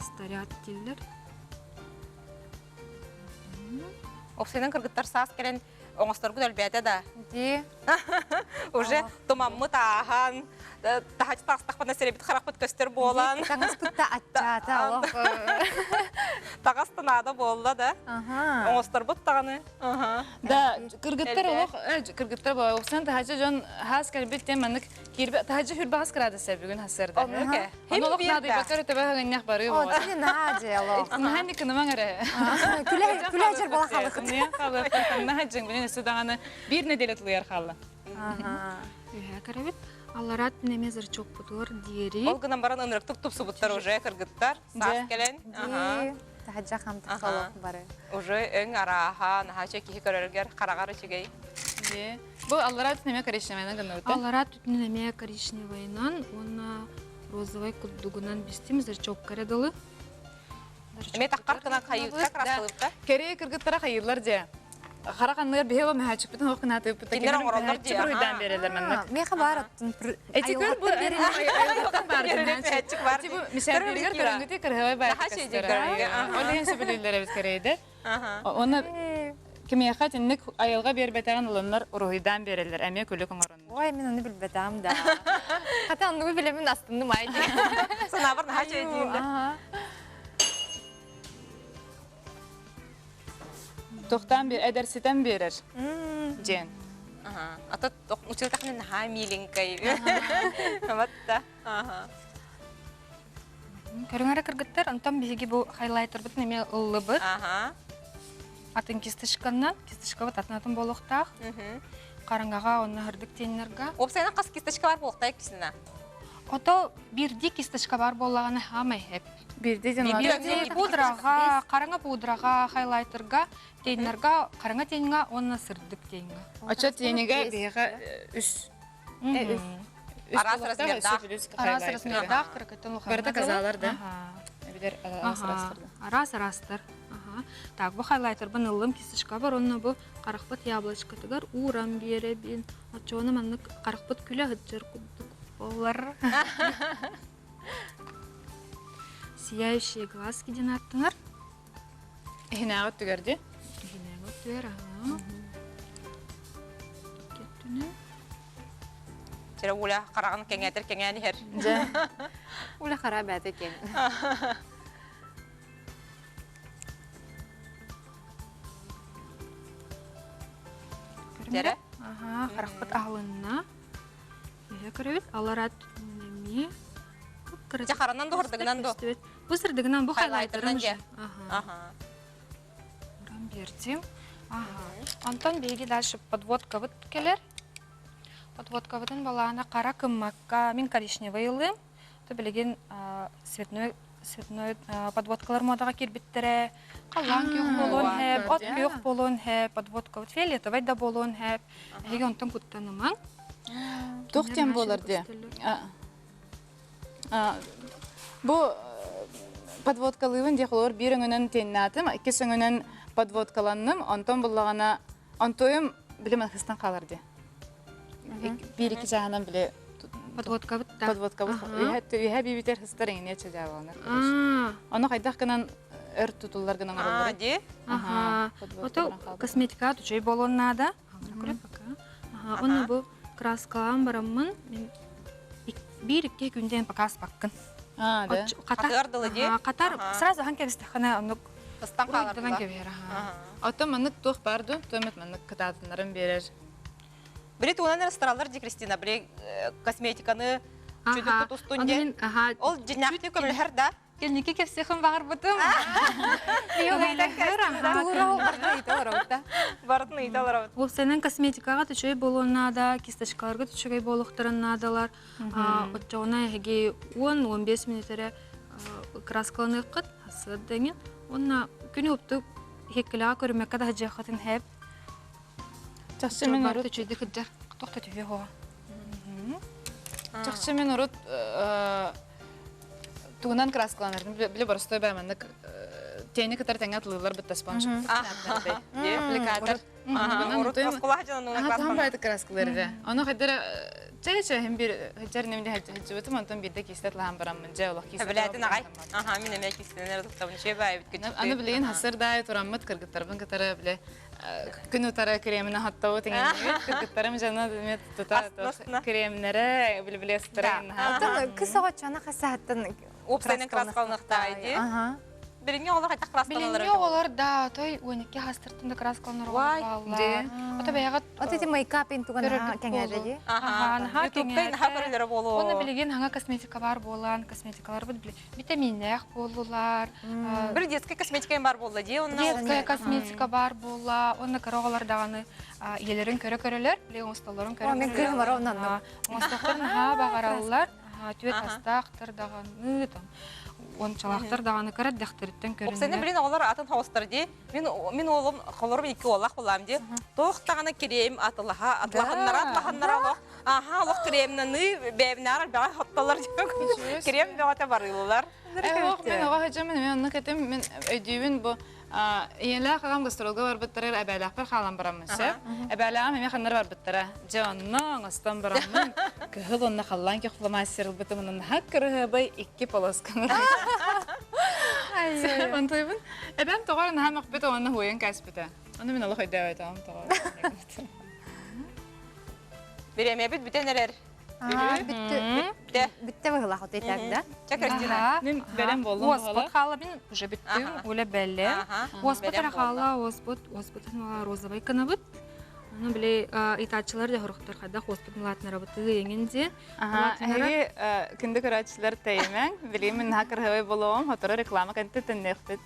старят дииллэр. Опсайынан кыргыттар саас кэлэн оҥосторгут өлбөөтө да. Дии. Уже тумаммыт ааһан, таһаччы таҕыстахпына сирэбит харахпыт көстөр буолан. Таҥас кытта аччаата олох. Таҕас да наада буолла да. Оҥосторбут даҕаны. Да, кыргыттар олох, кыргыттар опсан таһаччы дьон хаас кэлбит тем маннык Киирбэ таһырдьа хүрбэҕэс кыраадыса бүгүн хасыарда. Оннук ээ. Ону олох наадыйбакка эрэ төбө хаҥынньах барыы О, буолар. тини наһаа дьыало. Наһаа никынымаҥ эрэ. Күлэ күлэ дьэр буола хаалыхыт. Тымныйан хаалыахпын, тамна хаджыҥ билин өссө даҕаны биир нэдиэлэ тулуйар хаалла. Үһэ көрөбүт. Алларат эмиэ зрачокпутугар диэри. Ол гынан баран ынырыктык тупсубуттар уже кыргыттар. Саас кэлэн. Дии. Таһырдьа хамтык солох бары. Уже өҥ арааһа, наһаа киһи көрөргөр хараҕар үчүгэй. Дии. Бу аллараа түтүн эмиэ коричневайынан гынныбыт. Аллараа түтүн эмиэ коричневайынан уонна розовай курдугунан бистим зрачокка эрэ дылы. Эмиэ таххар гына хайыытта краскалыытта. Кэрии кыргыттара хайыыллар дьэ. Хара ханныгар биһи ол мөһөөччүкпүтүн ох гынаатыыппыт. Кинилэр оҥороллор дии. Чуруйдаан биэрэллэр маннык. Миэхэ баар оттон Эти көр бу айылҕаттан баар Мөһөөччүк бар. Эти бу мишәбиргер көрөнгүтү кырыһабай баар. Ол иһин сөбүлүүллэр эбит кэрэйдэ. Оны кимиэхэ итинник айылҕа биэрбэтэҕин ылыннар уруһуйдаан биэрэллэр, эмиэ күлүк оҥороннор. Ой, мин ону билбэтим да. Хата оннугу билэмин астынным ай дии. Санаабар наһаа чэйдиин да. Тохтаан биэр, эдэрситэн биэрэр диэн. А то училтахны наһаа миленькай. Батта. Көрүҥ эрэ кыргыттар, онтон биһиги бу хайлайтербытын эмиэ ыллыбыт. Атын кисточканнан, кисточкабыт атын-атын буолуохтаах. Хараҥаҕа уонна һырдык тиэннэргэ. Уопсайынан хас кисточка бар буолуохтаах кисина? Ото биирдии кисточка бар буоллаҕына хаамай хэп. Биирдии дьон Биирдии пудраҕа, хараҥа пудраҕа, хайлайтерга, тиэннэргэ, хараҥа тиэҥҥэ уонна сырдык тиэҥҥэ. Очо тиэнигэ биһиэхэ үс Араас размердаах. Араас размердаах кыракыттан улахан. Барыта казалар да. Эбидер араас араастар да. Араас араастар. Так, бу хайлайтербын ыллым кисточка бар, онно бу харахпыт яблочкатыгар ууран биэрэбин. Оччоҕуна маннык харахпыт күлэ сылдьар курдук буолар. Сияющие глазки диэн ааттанар. Иһинээҕи өттүгэр дии? Иһинээҕи өттүгэр, аһаа. Кеттүнэ. Чэрэ Уля хараҕын кэҥээтэр кэҥээн иһэр. Дьэ. Уля хара бээтэ кэҥ. Дьэрэ. Аһаа, харахпыт аһылынна. Үһэ көрөбүт, аллараа эмиэ Дьэ харанан да сырдыгынан да. Бу сырдыгынан бу хайлайтерынан же. Ага. Уран бердим. Ага. Онтон биһиги дальше подводкабыт кэлэр. Подводкабытын балаана қара кыммакка мин коричневый ылым. То билигин цветной цветной подводкалар модаға кирбиттэрэ. Халлаан күөх буолуон хэп, от күөх буолуон хэп, подводкабыт фиолетовай да буолуон хэп. Эһиги онтон куттанымаҥ. Туох диэн буолар диэ? Бу подводкалыыбын диэх олор биир өҥөнөн тиэннээтим, иккис өҥөнөн подводкаланным, онтон буллаҕына онтуойум били манхыстан хаалар диэ. Биир-икки чааһынан били Подводкабыт да. Подводкабыт үһэ биибитер хыстар эҥине чажааланар. Ону хайдах гынан өр тутуллар гынан оҥороллор. Дии. Аха. Ото косметика үчүгэй буолуон наада. Аха. Оны бу краскалаан бараммын мен биир-икки күндэн пока аспаккын. А, да. Хатар дылы дии. Хатар сразу ахан кэбистэххинэ оннук Ыстан хаалар кэбиһэр. Оттон маннык туох баар дуу? Туомет маннык кытаатыннарын биэрэр. Били туунан ресторалар ди Кристина, били косметиканы чүдүк тутустун диэн. Ол дьиннээхтик көмөлөһөр да? Кэнники кэпсиэхин баҕарбытым. Барытын ыйта олоробут. Уопсайынан косметикаҕа үчүгэй буолуон наада, кисточкаларга үчүгэй буолуохтарын наадалар. Оччоҕуна эһиги 10-15 мүнүүтэрэ краскаланыаххыт, сыаддаҥын. Уонна күнү уптук иһиккилэҕэ көрүмэккэ да садьыаххытын хэп. Чахчы мин урут үчүгэйдик кырдьар тохто түһүө хоҕо. Чахчы мин урут тугунан краскаланардым били боростой баа маннык тени кытары тэҥэ атылыылар бытта спонж аппликатор Таһым баайты краскалар эрэ. Ону хайдара чэй чэһин бир хыджар немде хыджыбытым онтон бирде кистет лаһан бараммын дьэ олох кистет. Эбилээтин аҕай. Аха мин эмиэ кистенер туттабын чэй баайбыт күчүктүү. Аны билигин хасыр даай тураммыт кыргыттарбын кытары биле күн утара кремин ахаттабыт иҥэннибит кыргыттарым дьоно эмиэ тута кремнэрэ биле сытара Оттон кыс оҕоччоно хасаһаттан Уопсайынан краскаланыахтаай дии. Билиҥҥи оҕолор хайдах краскаланаллар Билиҥҥи оҕолор да той 12 хастыртын да краскаланар оҕолор бааллар. Ото бэйэҕит От ити мейкап ин туган кэҥээдэ дии. Аха, наһаа Ютубка наһаа көрөлөрө буолуо. Уонна билигин хаҥа косметика бар буолан, косметикаларбыт витаминнээх буоллулар. Бір детская косметика бар буолла дии. Онно Детская косметика бар буолла. Онно кыра оҕолор даҕаны ийэлэрин көрө-көрөлөр, биле оҥостоллорун көрө-көрөлөр. Мен кыыһым бар оннан. Оҥостохторун наһаа баҕараллар. Түөт астаахтар даҕаны, там ончалаахтар даҕаны кыра дэхтэриттэн көрүннэр. Оксана билин оҕолор атын хоҕустар дии. Мин мин уолум холорум икки уоллаах булаам дии. Туох даҕаны крем атылаха, атылаһыннара атылаһыннара олох. Аха, олох кремнаны бэбинаар элбэҕи хоттолор Крем бөҕөтө барыыллар. Ох, мен оҕо сылдьаммын эмиэ оннук этим. Мин өйдүүбүн бу ийэлээх аҕам гастролга барбыттарыгар эбээлээхпэр хаалан бараммын сөп. Эбээлээҕим эмиэ ханнары барбыттара. Дьэ онно оҥостон бараммын кыһыл уонна халлаан күөх фломастер ылбытым онон наһаа кырыһыабай икки полосканы. Онтуйбун эбээм тоҕо эрэ наһаа мөхпүт уонна хуойан кээспитэ. Ону мин олох өйдөөбөтөҕүм тоҕо. Бириэмэбит бүтэн эрэр. Бүттэ. Бүттэ быһылаах от итак да. Чэ, Кристина. Мин бэлэм боллум Уоспут хаала мин уже бүттүм, үлэ бэлэм. Уоспут эрэ хаала, уоспут, уоспут розовый кынабыт. Аны били ыйтааччылар да хорохтор хайдах уоспут мылаатынарабыты эҥин ди. Эһиги күндү көрөөччүлэр тэйимэҥ, билигин мин наһаа кырыһабай болуом, хоторо реклама кэнтэ төннүөхпүт.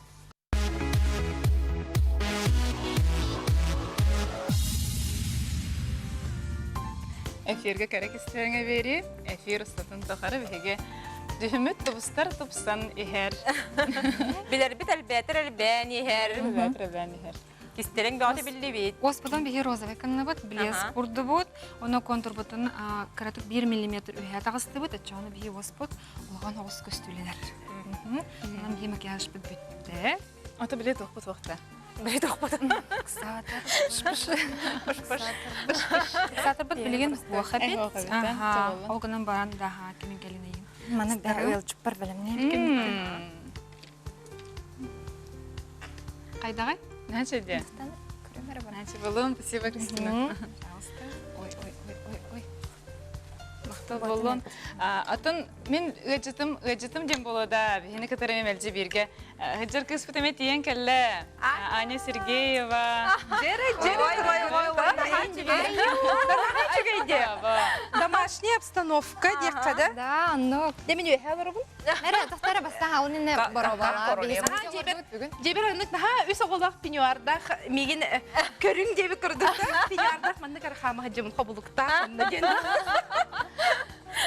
Эфиргэ кэрэ кистэлэҥэ биэрии, эфир устатын тухары биһиги дьүһүммүт тубустар тупсан иһэр. Билэрбит элбээтэр элбээн иһэр. Элбээтэр элбээн иһэр. Кистэлэҥ бөҕөтө биллибит. Уоспутун биһи розовый кынныбыт, блеск курдубут, ону контурбутун кыратык 1 миллиметр үһэ таҕыстыбыт, оччоҕуна биһи уоспут улахан оҕус көстүүлэнэр. Онон биһи макияжбыт бүттэ. Ото биле туохпут уохта. Биле туохпут. Саатар. Саатарбыт билигин уоха бит. Ол гынан баран да кимин кэлин Маны бэр ыалдьыппар бэлэмнээн. Хайдаҕай? Наче де. Наче болон, спасибо, Кристина. Пожалуйста. Ой, ой, ой, ой, ой. Махтал боллун. Атын мин ыадьытым, ыадьытым диэн буолуо да, биһини кытары мэлдьи бииргэ Хыджар кыыспыт эмэ тиийэн кэллэ. Аня Сергеева. Дьэрэ, дьэрэ, Ой, ой, ой, ой, Домашняя обстановка диэххэ да. Да, оннук. Дэ мин үөһэ олоробун. Мэрэ, тохтара бастаан алын инне боробала. Дьэбэр оннук наһаа үс оҕолоох пеньюардаах миигин көрүҥ диэбит курдук да пеньюардаах маннык архаама сылдьабын хобулуктаах онно диэн.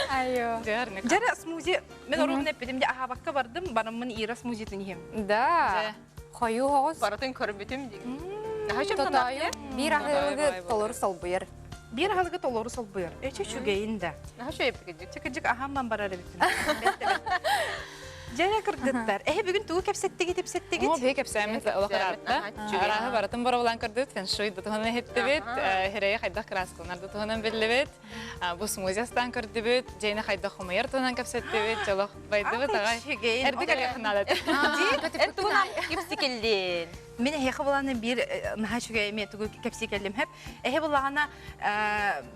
Айо. Дьэрэ смузи мен оруобун эппитим дьэ аһаабакка бардым бараммын Ира смузитын иһим. Да. Хойуу хоҕус. Барытын көрбүтүм дии. Тотоойу биир аһылыгы толору солбуйар. Биир аһылыгы толору солбуйар. Эчи үчүгэйин да. Наһаа үчүгэй эбит кырдьык. Кырдьык аһаан барар эбиппин. Дьэ кыргыттар, эһи бүгүн тугу кэпсэттигит ипсэттигит? Оо, биһи кэпсээммит олох ыраатта. Арааһы барытын боробулаан көрдүбүт, фэншуй да туһунан иһиттибит, хирэйи хайдах кырааскаланар да туһунан биллибит, бу смузи астаан көрдүбүт, дьиэни хайдах хомуйар туһунан кэпсэттибит, дьолох байдыбыт аҕай. Эрдик элиэхин наада Эн тугунан кипсикиллин? Мин эһиэхэ буланы биир наһаа үчүгэй эмиэ тугу кэпсии кэллим хэп. Эһи булаҕана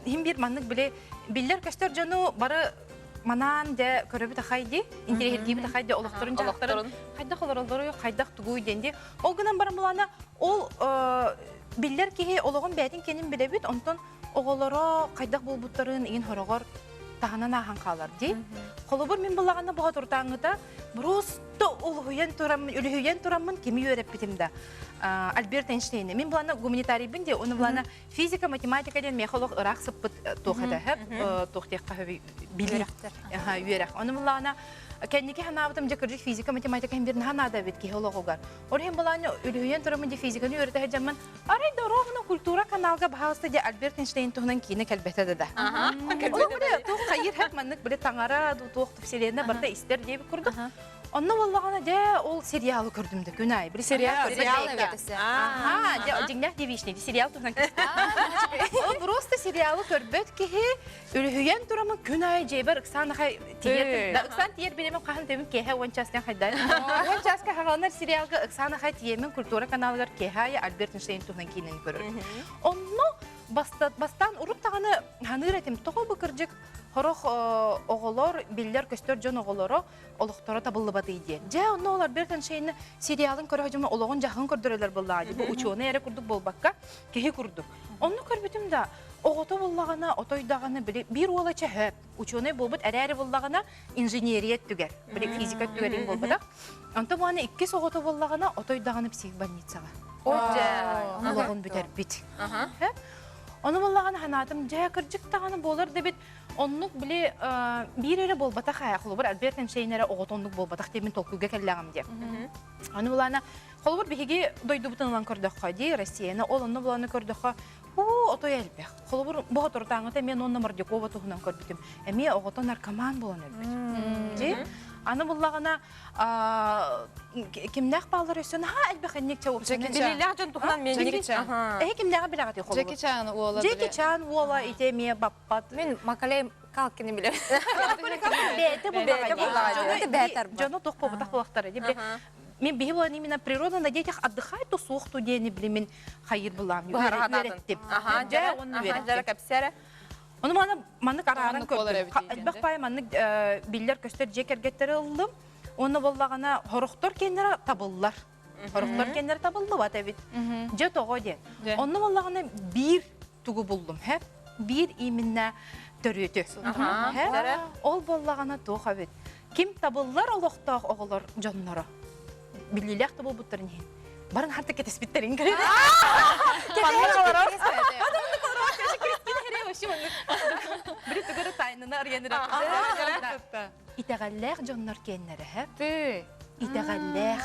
иһин биир маннык били биллэр көстөр дьону бары манаан дьэ көрөбүт ахай дии, интириэһиргиибит ахай дии олохторун дьаһахтарын хайдах олороллоруй, хайдах тугуй диэн дии. Ол гынан баран булаана ол биллэр киһи олоҕун бэйэтин кэнин билэбит, онтон оҕолоро хайдах буолбуттарын иин хороҕор таһынан ааһан хаалар дии. Холобур мин булаҕана боотуртааҥҥыта просто улуһуйан тураммын, үлүһүйэн тураммын кими үөрэппитим да Альберт Эйнштейни. Мин булана гуманитарийбын дии, оны булана Физика, математика диэн миэхэ олох ыраах сыппыт туох этэ туох диэххэ билии үөрэх. Ону буллаҕына кэнники санаабытым дьэ кырдьык физика, математика иһин бир наһаа наада эбит киһи олоҕугар. Ол иһин былааны үлүһүйэн тураммын дьэ физиканы үөрэтэ сылдьаммын арай да ровно культура каналга баһаалыста дьэ Альберт Эйнштейн туһунан киинэ кэлбэтэ да да. Ол бile туох хайыр хэп маннык бile таҥара туох вселенная барыта истэр диэбит курдук. Онно буоллаҕына дьэ ол сериалы көрдүм да күн аайы. Били сериал көрбөт Аха, дьэ дьиҥнээх девичник сериал туһунан Ол просто сериалы көрбөт киһи үлүһүйэн турамын күн аайы дьиэбэр ыксаан ахай тиийэр. Да ыксаан тиийэр бириэмэм хаһан тэбин киэһэ уон чаастан хайдай. Уон чааска хаҕаланар сериалга ыксаан ахай тиийэмин культура каналыгар киэһэ аайы Альберт Эйнштейн туһунан киинэни көрөр. Онно бастаан урут даҕаны ханыыр этим. Тоҕо бу кырдьык хорох оҕолор, биллэр-көстөр дьон оҕолоро олохторо табыллыбатый диэн. Дьэ, онно ол Альберт Эйнштейн сериалын көрө дьомо олоҕун дьаһын көрдөрөлөр буоллаҕа дии. Бу учуонай эрэ курдук буолбакка, киһи курдук. Онно көрбүтүм да, оҕото буллаҕына, отой даҕаны били биир уола чөһөп, учуонай буолбут эрээри буллаҕына инженерия өттүгэр, били физика өттүгэр буолбатах. Онтон буолана иккис оҕото буоллаҕына, отой даҕаны психбольницаҕа. Олоҕун бүтэрбит. Ону буоллаҕына санаатым, дьэ, кырдьык даҕаны буолар да эбит, Оннук били биир эрэ буолбатах ээ, холобур Альберт Эйнштейн эрэ оҕото оннук буолбатах диэн мин толкуйга кэллэҕим диэ. Аны булаана холобур биһиги дойдубутун ылан көрдөххө дии Россияны ол онно булааны көрдөххө уу отой элбэх. Холобур бу соторутааҥҥыта эмиэ Нонна Мордюкова туһунан көрбүтүм. Эмиэ оҕото наркоман буолан өлбүт. Дии. Аны буллаҕына кимнээх бааллар өссө наһаа элбэх инник ча Билиилээх дьон туһунан мен Джеки Чан. Эһи кимнээҕи билэҕитий холобур? Джеки Чан уола Джеки Чан уола ити эмиэ баппат. Мин Макалей Калкины билэбин. Бэйэтэ буллаҕа дии. Дьону туох буолбатах буолахтара дии. Мен биһи буолан именно природа на детях отдыхает то суохту диэни били мин хайыр булаам үөрэттим. Дьэ, уонна кэпсэрэ. Ону маны маннык арааран көрдүм. Элбэх паай маннык биллэр көстөр дьиэ кэргэттэри ыллым. Уонна буоллаҕына хорохтор киэннэрэ табыллар. Хорохтор киэннэрэ табыллыбат эбит. Дьэ тоҕо диэн. Онно буоллаҕына биир тугу буллум, һэ? Биир именно төрүөтү. Ол буоллаҕына туох эбит? Ким табыллар олохтоох оҕолор дьонноро биллиилээх да буолбуттарын иһин барын харта кэтэспиттерин көрөр. Итэҕэллээх дьоннор киэннэрэ Итэҕэллээх.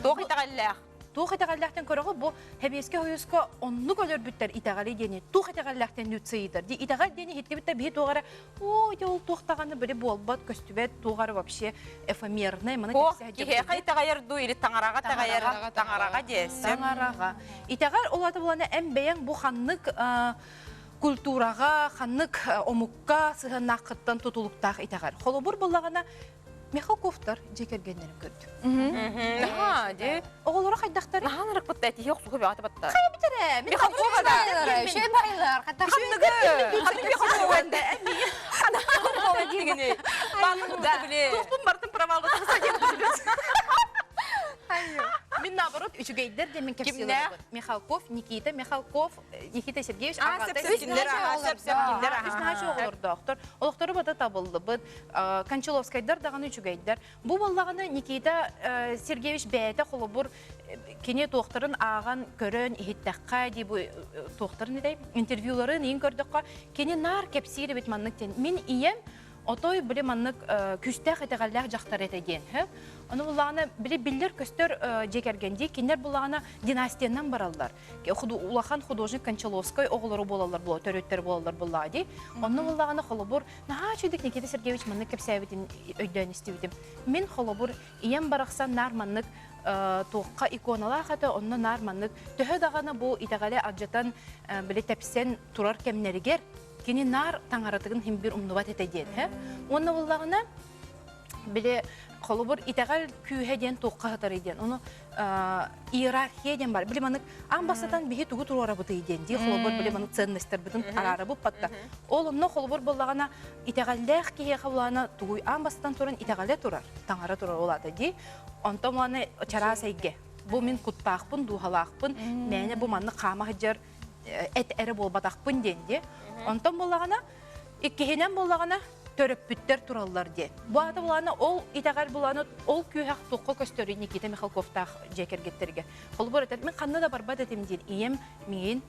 Туох итэҕэллээх? Туох итэҕэллээхтэн көрөҕү бу Хэбиэскэ хойуска оннук өлөрбүттэр итэҕэли диэни туох итэҕэллээхтэн нүцыйдар ди итэҕэл диэни иһиттибит да биһи туох эрэ оо ити ол туох даҕаны били буолбат көстүбэт туох эрэ вообще эфемерный маны киһиэхэ итэҕэйэр дуу или таҥараҕа итэҕэйэр таҥараҕа диэсэ таҥараҕа итэҕэл ол ата булана эн бэйэҥ бу ханнык культураҕа ханнык омукка сыһыаннааххыттан тутулуктаах итэҕэл холобур буллаҕына Михалковтар дьиэ кэргэннэрин көрдүм. Наһаа дии. Оҕолоро хайдахтар? Наһаа нарыкпытта этиһи охсуһу бөҕөтө батта. Хайа бүтэрэ? Михалкова да. Үчүгэй байлар. Ханныгы? Ханныгы Михалкова да? Ханныгы? Бааллы да биле. Туохпун бартын проваллы Мин наоборот үчүгэйдэр диэн кэпсиилэр. Михалков, Никита Михалков, Никита Сергеевич аҕата үс наһаа оҕолордоохтор. Олохтору бата табыллыбыт. Кончаловскайдар даҕаны үчүгэйдэр. Бу буоллаҕына Никита Сергеевич бэйэтэ холобур кини туохтарын ааҕан көрөн иһиттэххэ дии бу туохтарын этэй интервьюларын иин көрдөххө кини наар кэпсиир эбит маннык диэн. Мин ийэм. Отой били маннык күүстээх итэҕэллээх дьахтар этэ диэн. Ону буллаҕына били биллэр-көстөр дьиэ кэргэн дии. Кинилэр буллаҕына династиянан бараллар. Улахан художник Кончаловскай оҕолоро буолаллар буо, төрүттэр буолаллар буллаҕа дии. Онно буллаҕына холобур наһаа үчүгдүк Никита Сергеевич маннык кэпсээбитин өйдөөн истибитим. Мин холобур ийэм барахсан наар маннык туохха иконалаах этэ, онно наар маннык төһө даҕаны бу итэҕэли алдьатан били тэпсэн турар кэмнэригэр кини наар таҥаратыгын иһин бир умнубат этэ диэн һэ. Уонна буллаҕына били холобур итэҕэл күүһэ диэн туохха сытарый диэн ону иерархия диэн бар били маннык аан бастатан биһи тугу туруорабытый диэн дии холобур били маннык ценностьтарбытын араарабыт батта ол онно холобур буоллаҕына итэҕэллээх киһиэхэ булаана тугуй аан бастатан туран итэҕэлэ турар таҥара турар ол аата дии онтон уонна чараас эйгэ бу мин куттаахпын дууһалаахпын мээнэ бу маннык хаама сылдьар эт эрэ буолбатахпын диэн дии. Онтон буоллаҕына, иккиһинэн буоллаҕына, төрөппүттэр тураллар диэн. Бу аата булаана ол итэҕэл булаана ол күүһэх туохха көстөрүй Никита Михалковтаах дьиэ кэргэттэргэ. Холобур этэр, мин ханна да барбат этим диэн ийэм миигин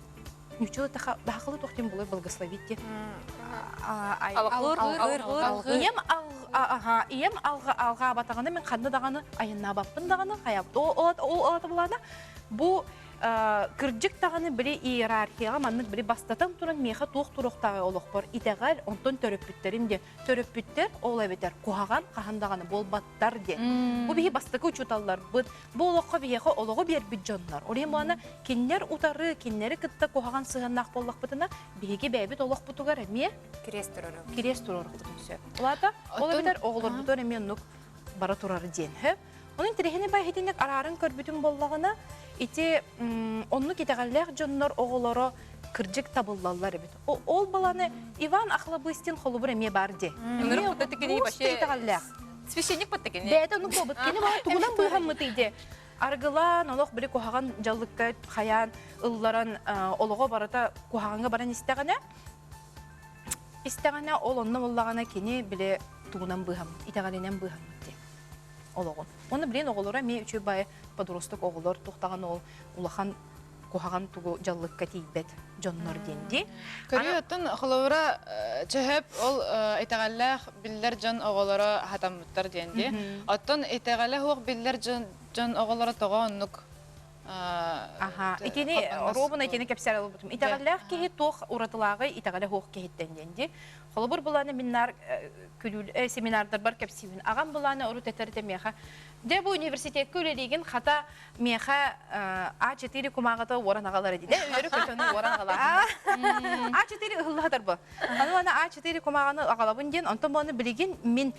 нуччалыы дахалы туох диэн буолар благословить диэн. Ийэм ийэм алҕаабатаҕына мин ханна даҕаны айаннаабаппын даҕаны хайабыт. Ол ол аата булаана бу Кырдьык даҕаны били иерархияҕа маннык били бастатан туран миэхэ туох туруохтааҕый олохпор итэҕэл, онтон төрөппүттэрим диэн. Төрөппүттэр ол эбэтэр куһаҕан хаһан даҕаны буолбаттар диэн. Бу биһи бастакы учууталларбыт, бу олоххо биһиэхэ олоҕу биэрбит дьоннор. Ол иһин буолана кинилэр утары, кинилэри кытта куһаҕан сыһыаннаах буоллахпытына, биһиги бэйэбит олохпутугар эмиэ кириэс туруору. Кириэс туруорукпутун сөп. Ол аата, ол эбэтэр оҕолорбутугар эмиэ оннук бара турар диэн. Онон интэриэһинэй бай итинник арааран көрбүтүм буоллаҕына, ити оннук итэҕэллээх дьоннор оҕолоро кырдьык табыллаллар эбит. Ол баланы Иван Охлобыстин холобур эмиэ бар дии. Эмиэ итэҕэллээх. Священник баттакини. Бэйэтэ оннук буолбут. Кини баҕа тугунан быыһаммытый дии. Аргылаан, олох били куһаҕан дьаллыкка хайаан ылларан олоҕо барыта куһаҕаҥҥа баран истэҕинэ, истэҕинэ ол онно буоллаҕына кини били тугунан быыһаммыт, итэҕэлинэн быыһаммыт дии. олоҕун. Уонна билигин оҕолоро эмиэ үчүгэй баайы подросток оҕолор туохтаҕын ол улахан куһаҕан тугу дьаллыкка тиийбэт дьоннор диэн дии. Көрүү оттон холобура чөһөп ол итэҕэллээх биллэр дьон оҕолоро хатаммыттар диэн дии. Оттон итэҕэлэ суох биллэр дьон оҕолоро тоҕо оннук Аха, итини ровно итини кэпсээр ылбытым. Итэҕэллээх киһи туох уратылааҕый итэҕэлэ суох киһиттэн диэн дии. Холобур былааны мин наар күлүүл семинардарбар кэпсиибин. Аҕам былааны урут этэр этэ миэхэ. Дьэ бу университекка үлэлиигин хата миэхэ А4 кумааҕыта уоран аҕалар дии. Үөрү көтөнү уоран аҕалаабын. А4 ыһыллаһатар бу. Аны аны А4 кумааҕыны аҕалабын диэн, онтон буоланы билигин мин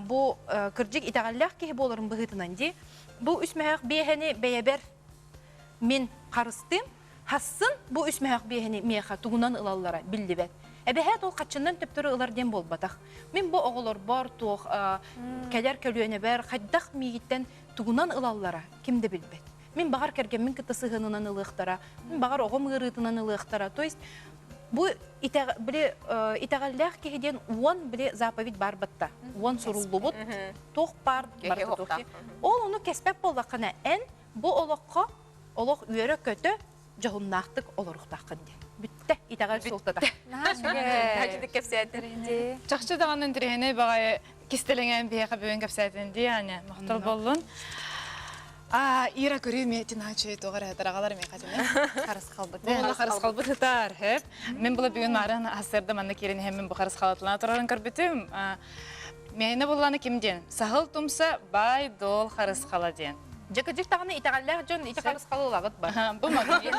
бу кырдьык итэҕэллээх киһи буоларым быһыытынан дии. Бу үс мөһөөх биэһэни бэйэбэр мин харыстыым, Хассын бу үс мөһөөх биэһини миэхэ тугунан ылаллара биллибэт. Эбэһээт ол хаччыннан төптөрү ылар диэн буолбатах. Мин бу оҕолорбор туох кэлэр көлүөнэбэр хайдах миигиттэн тугунан ылаллара ким да билбэт. Мин баҕар кэргэммин кытта сыһыанынан ылыахтара, мин баҕар оҕом ыарыытынан ылыахтара. То есть бу били итэҕэллээх киһи диэн уон били заповедь баар батта. Уон суруллубут туох баар барыта туох. Ол ону кэспэт буоллаххына эн бу олоххо олох үөрэ-көтө дьоһуннаахтык олоруохтааххын диэн. Бүттэ итэҕэл суолтата. Наһаа кэпсээтин. Чахчы даҕаны интэриэһинэй баҕайы кистэлэҥэн биһиэхэ бүгүн кэпсээтин дии Аня. Махтал боллун. А, Ира көрүү ме тинаачы тоҕар хатарагалар ме хатыны. Харысхалбыт. Бу харысхалбыт ытаар, хэп. Мен була бүгүн марын асырда манна киирэн иһэн мен бу харысхалатылана турарын көрбүтүм. Мээнэ булланы ким диэн? Саһыл тумса баай-дуол харысхала диэн. Дьэ кырдьык даҕаны итэҕэллээх дьон ити харысхалы ылаҕыт ба. Бу магнит.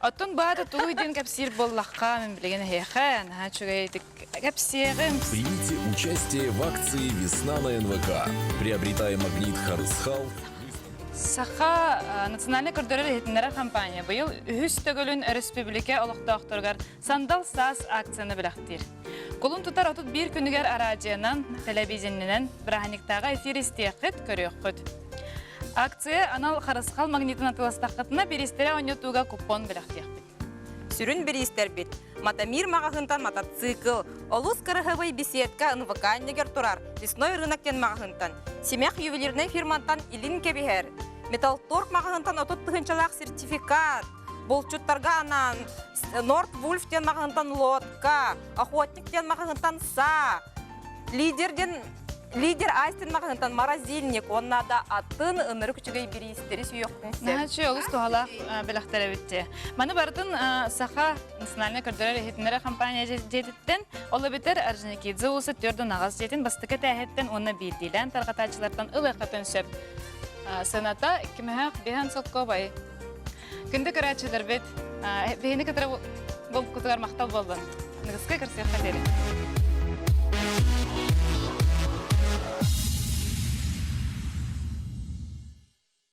Оттон баата тугуй диэн кэпсиир буоллахха, мин билигин эһиэхэ наһаа үчүгэйдик кэпсиэҕим. Примите участие в акции «Весна на НВК». Приобретая магнит «Харысхал», Саха национальнай көрдөрөр иһитиннэрэр компания быйыл үһүс төгүлүн өрөспүүбүлүкэ олохтоохторугар «Сандал саас» акцияны бэлэхтиир. Кулун тутар 31 күнүгэр араадьыйанан, тэлэбиидьэннэнэн бырааһынньыктааҕы эфир истиэххит, көрүөххүт. Акция анал харысхал магнитын атыыластаххытына бириистэрэ оонньотууга купон бэлэхтиэхпит. Сүрүн бириистэрбит Матамир маҕаһыынтан мотоцикл, олус кыраһыабай беседка НВК-нигер турар Лесной рынок диэн маҕаһыынтан, Симэх ювелирнай фирмантан илин кэбиһэр, Металлторг маҕаһыынтан 30 тыһыынчалаах сертификат. Булчуттарга анаан Норд Вульф диэн маҕаһыынтан лодка, Охотник диэн маҕаһыынтан саа, Лидер диэн Лидер Айстин маҕаһыынтан морозильник уонна да атын ынырык үчүгэй бириистэри сүүйүөхпүн сөп. Наһаа олус туһалаах бэлэхтэр эбит дии. Маны барытын Саха национальнай көрдөрөр иһитиннэрэр компания дьиэтиттэн, ол эбэтэр Орджоникидзе уулусса 4 дьиэтин бастакы этээһиттэн уонна биирдиилээн тарҕатааччылартан ылыаххытын сөп. Сыаната кимэһэх биһэн солкуобай. Күндү көрөөччүлэрбит, биһини кытары булкутугар махтал буоллун. Ныгыска көрсүөххэ диэри.